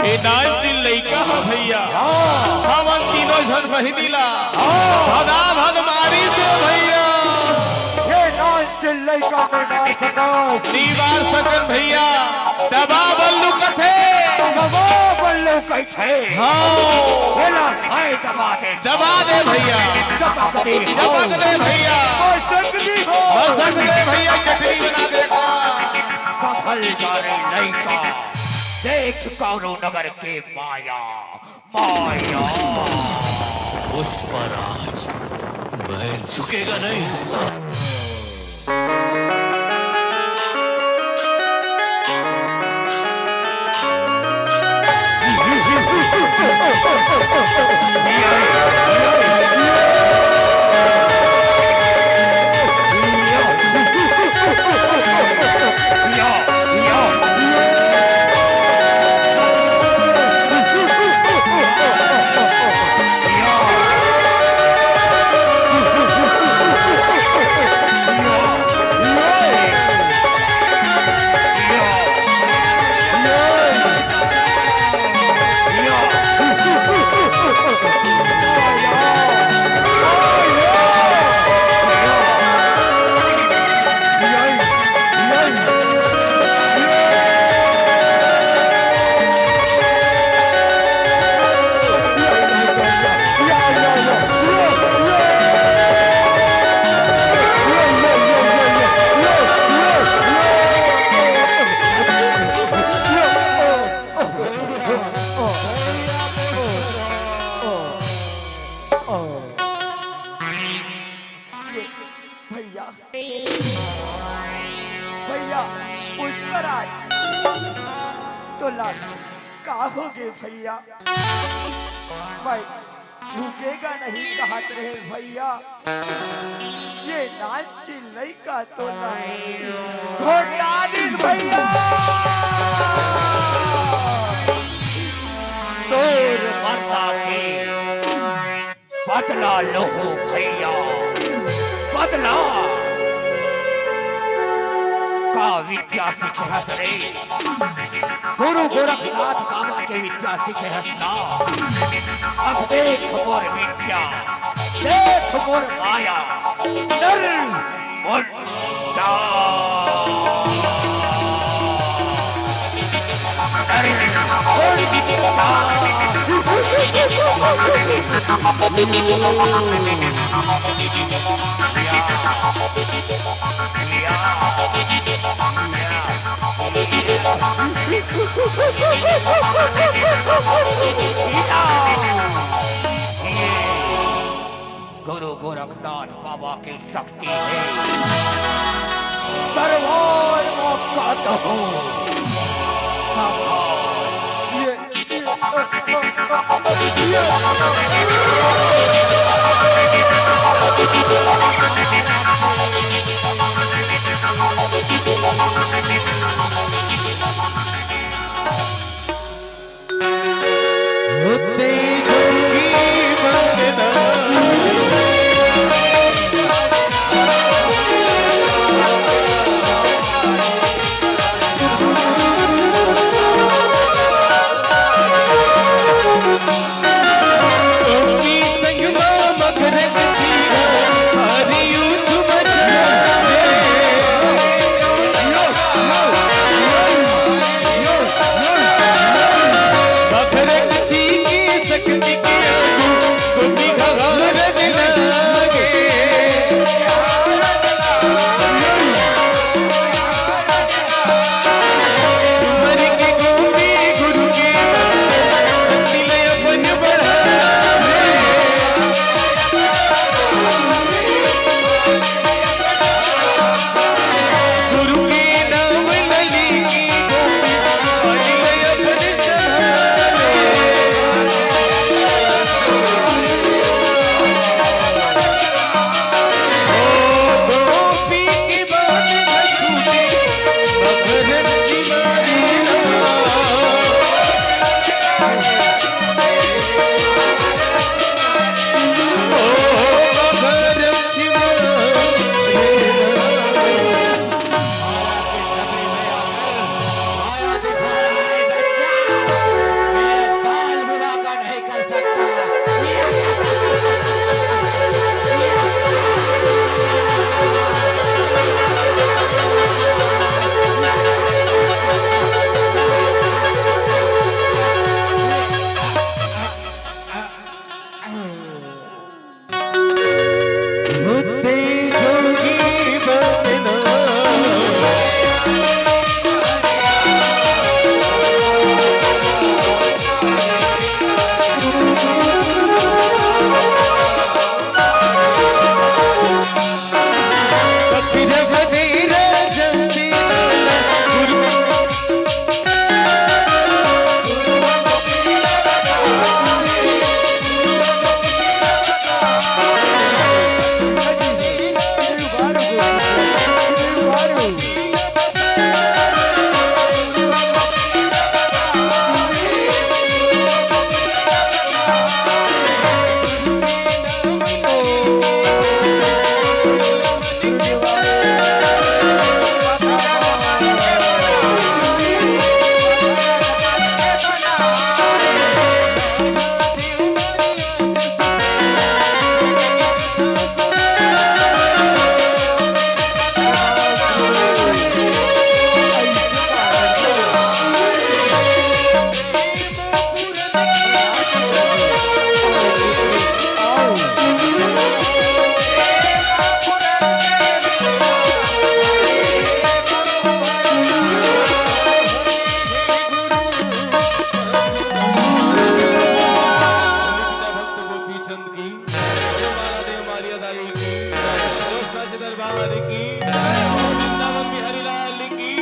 ए नानचिन लइका ह भैया। हाँ। हमन तीनों झन बहिनी ला हाँ। भदा भद मारिस हे भैया। ये नानचिन लइका में मार सकस। नी मार सकन भैया। दबा बल्लू कथे। दबा बल्लू कथे। हे। हाँ। एला हाय दबा दे। दबा दे भैया। चपक दे। चपक दे भैया। मसक दे हो। मसक दे भैया, चटनी बना दे। सफल जा रे लइका। देख कौनो नगर के माया। माया। पुष्पराज, बहन झुकेगा नहीं साला। भैया, भैया, पुष्पराज, तोला का होगे भैया? मैं झुकेगा नहीं कहत रहे भैया, ये नानचिन लइका तोला भंडा दिस भैया। तोर मरदा के बदला लूहूं भैया, बदला। का विद्या सीखे हस रे? गुरु गोरखनाथ बाबा के विद्या सीखे हस ना? अब देख मोर विद्या, देख मोर माया, नर मुंडा। नर मुंडा। गुरु गोरखनाथ बाबा के शक्ति हे। दरबार म काटहूं। ये भक्त गोपीचंद की, बोलो बाला देव मारिया दाई की, बोलो सच दरबार की, बोलो वृंदावन बिहारी लाल की,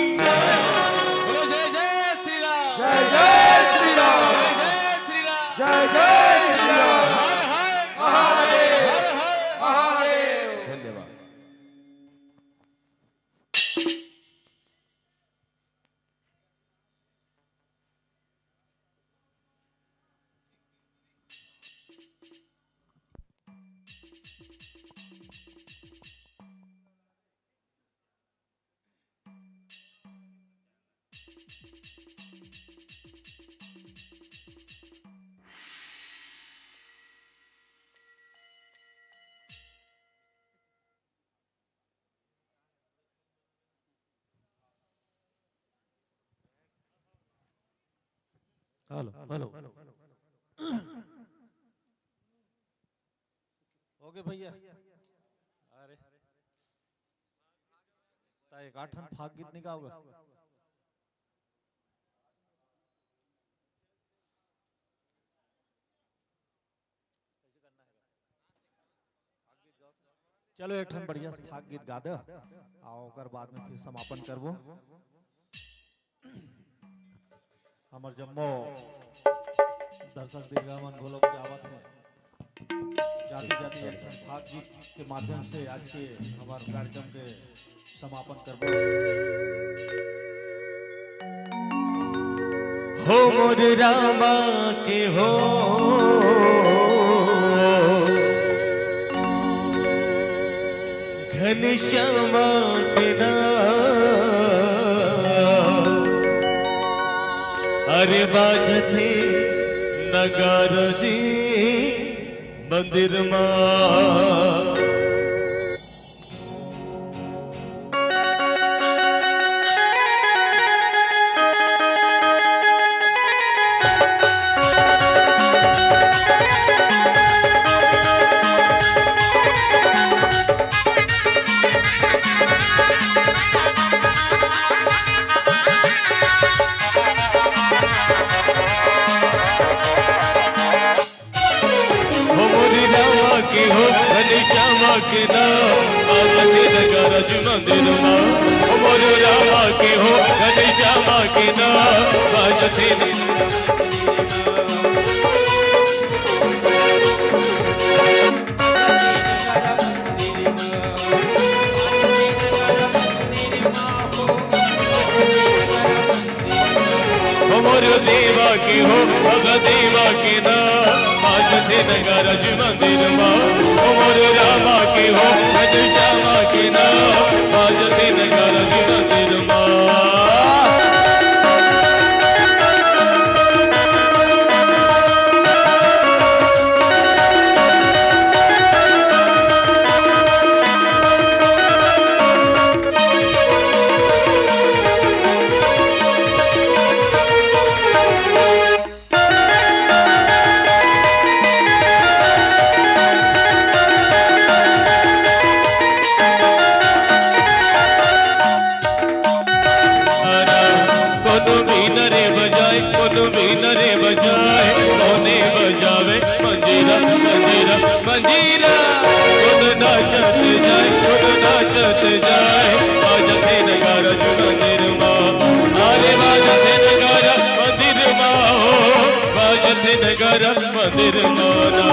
बोलो जय जय श्री राम। जय जय श्री राम। जय जय श्री राम। जय जय श्री राम। हर हर महादेव। हर हर महादेव। धन्यवाद। Hello, hello. ओके भैया। अरे, ता एक आठ ठन फाग गीत नइ गाओगे? चलो, एक ठन बढ़िया से फाग गीत गा दे, अउ ओकर बाद में फिर समापन करबो। हमर जम्मो दर्शक दीर्घा मन घलो के आवत हे। जाति जाति एक ठन फाग गीत के माध्यम से आज के हमर कार्यक्रम के समापन करबो। हो मोर रामा के हो, घनश्यामा के ना, अरे बाजथे नगारा जी मंदिर मा। हो मोरी रामा के हो, घनश्यामा के ना, बाजथे नगारा जी मंदिर मा। हो मोरी रामा के हो, घनश्यामा के ना, बाजथे हो मोर देवा के हो, भग देवा के ना, बाजथे नगारा जी मंदिर मा। हो मोर रामा के हो, घनश्यामा के ना, बाजथे नगारा जी मंदिर मा। कोनो बीन रे बजाए, कोनो बीन रे बजाए, कोने बजावे मंजीरा, मंजीरा, मंजीरा। कोनो नाचत जाए, कोनो नाचत जाए, बाजथे नगारा जी मंदिर मा। अरे बाजथे नगारा मंदिर मा हो, बाजथे नगारा मंदिर मा ना।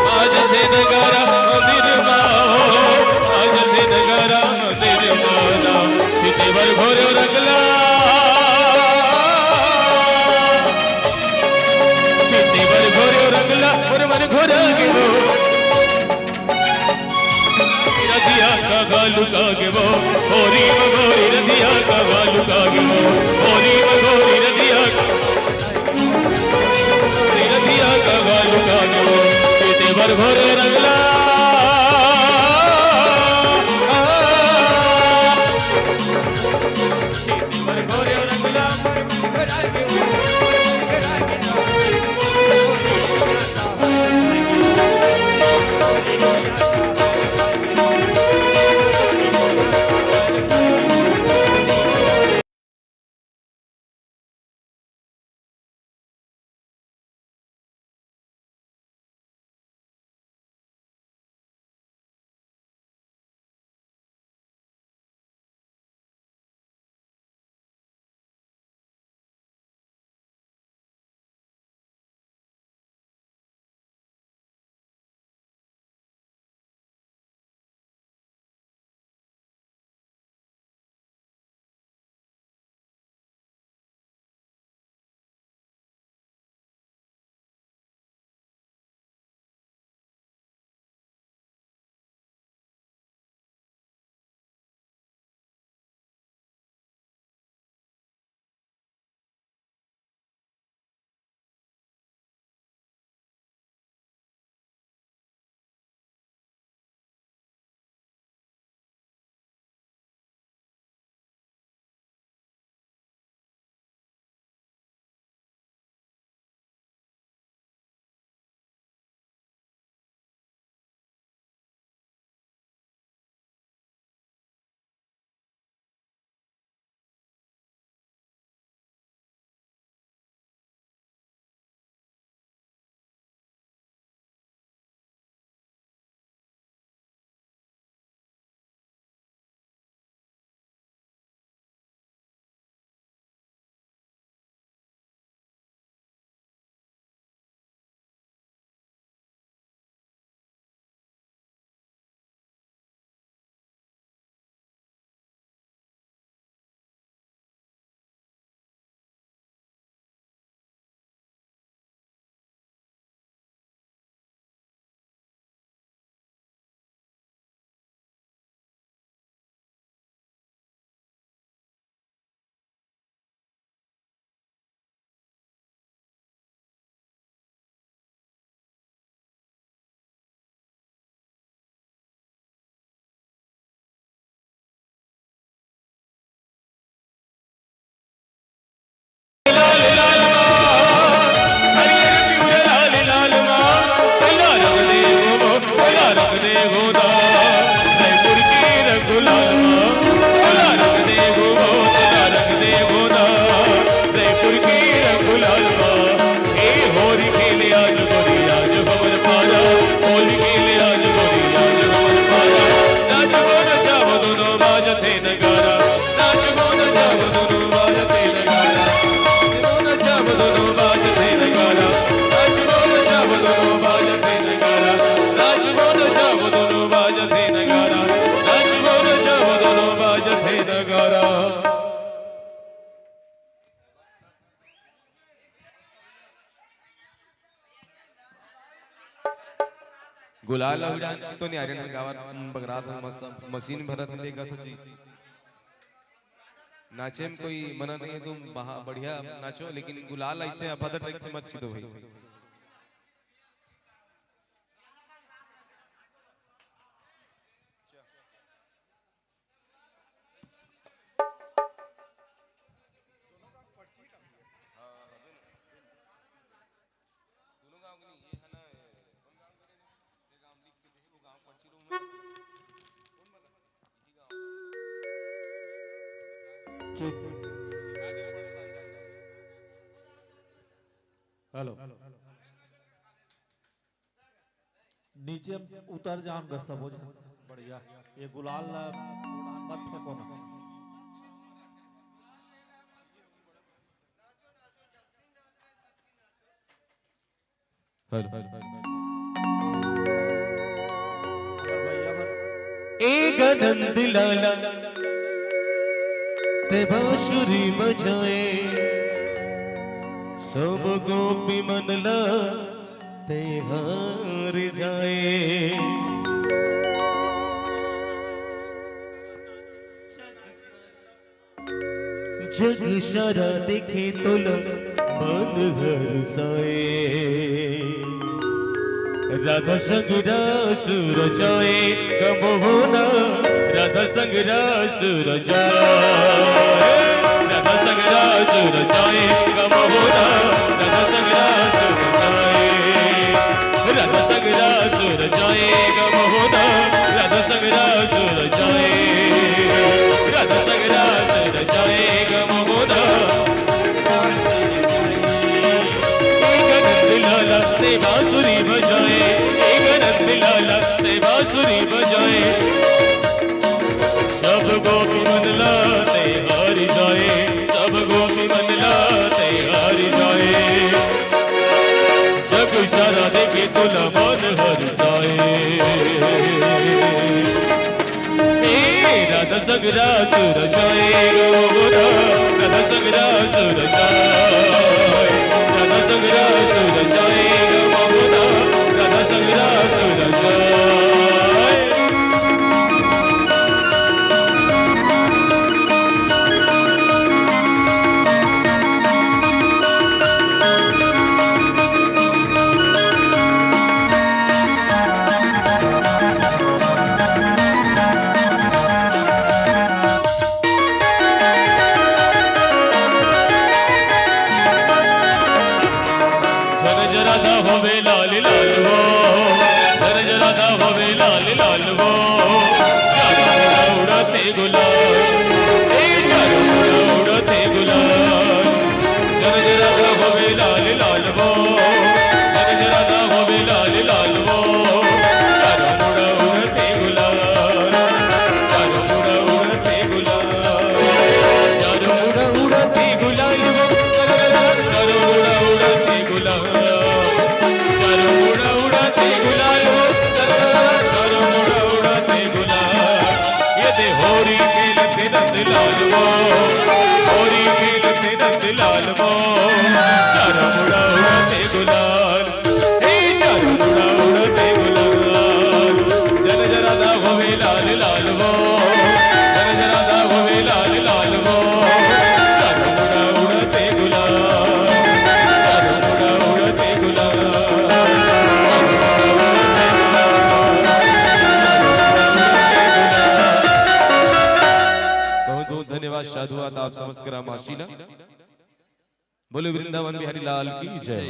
बाजथे नगारा मंदिर मा हो, बाजथे नगारा मंदिर मा ना। चित्ती बर घोरो रंगला, चित्ती बर घोरो रंगला, मोर मन घोरा गे वो। रतिया का गालू का गे वो, होरी मगोरी रतिया का गालू का गे वो, होरी मगोरी रतिया का रतिया का गालू का गे वो, चित्ती बर घोरो रंगला। गुलाल अउ डांस तो नहीं, आयरन में गावत बगरात हो, मस-, मशीन भरत नहीं देखत हो जी। नाचे में कोई मना नहीं है, तुम बहा-, बढ़िया नाचो, लेकिन गुलाल ऐसे अफादा ट्रैक से मत छीटो भाई। ठीक। हेलो। नीचे उतर जान गा सबो झन। बढ़िया। ये गुलाल ला मत फेंको ना। हेलो। एक आनंद लाला ते बांसुरी बजाए, सब गोपी मन ला ते हार जाए। जग सारा देखे तोला मन हरसाए। राधा संग रास रचाए गम होना, राधा संग रास रचाए। राधा संग रास रचाए गम होना, राधा संग रास रचाए। राधा संग रास रचाए गम होना, राधा संग रास रचाए। राधा संग रास रचाए गम होना। एक आनंद लाला ते बांसुरी बजाए, एक आनंद लाला ते बांसुरी बजाए। सब गोपी मन ला ते हारी जाए, सब गोपी मन ला ते हारी जाए। जग सारा देखे तोला मन हरसाए। ए राधा संग रास रचाए गम होना, राधा संग रास रचाए। राधा संग रास रचाए गम होना, राधा संग रास रचाए। झन झन राधा होवे लाल लाल वो, झन झन राधा होवे लाल लाल वो। चारों मुड़ा उड़ते गुलाल, ए चारों मुड़ा उड़ते गुलाल। झन झन राधा होवे लाल लाल वो, झन झन राधा होवे लाल लाल वो। चारों मुड़ा उड़ते गुलाल, चारों मुड़ा उड़ते गुलाल। चारों मुड़ा उड़ते गुलाल वो, चारों मुड़ा उड़ते गुलाल। चारों मुड़ा उड़ते गुलाल वो, चारों मुड़ा उड़ते गुलाल। ये दे होरी खेलते नंद लाल वो, होरी खेलते नंद लाल वो। चारों मुड़ा उड़ते गुलाल, ए चारों मुड़ा उड़ते गुलाल। झन झन राधा होवे लाल लाल वो, झन झन राधा होवे लाल लाल वो। चारों मुड़ा उड़ते गुलाल, चारों मुड़ा उड़ते गुलाल। बहुत बहुत धन्यवाद, साधुवाद आप समस्त ग्रामवासी ला। बोले वृंदावन बिहारी लाल की जय।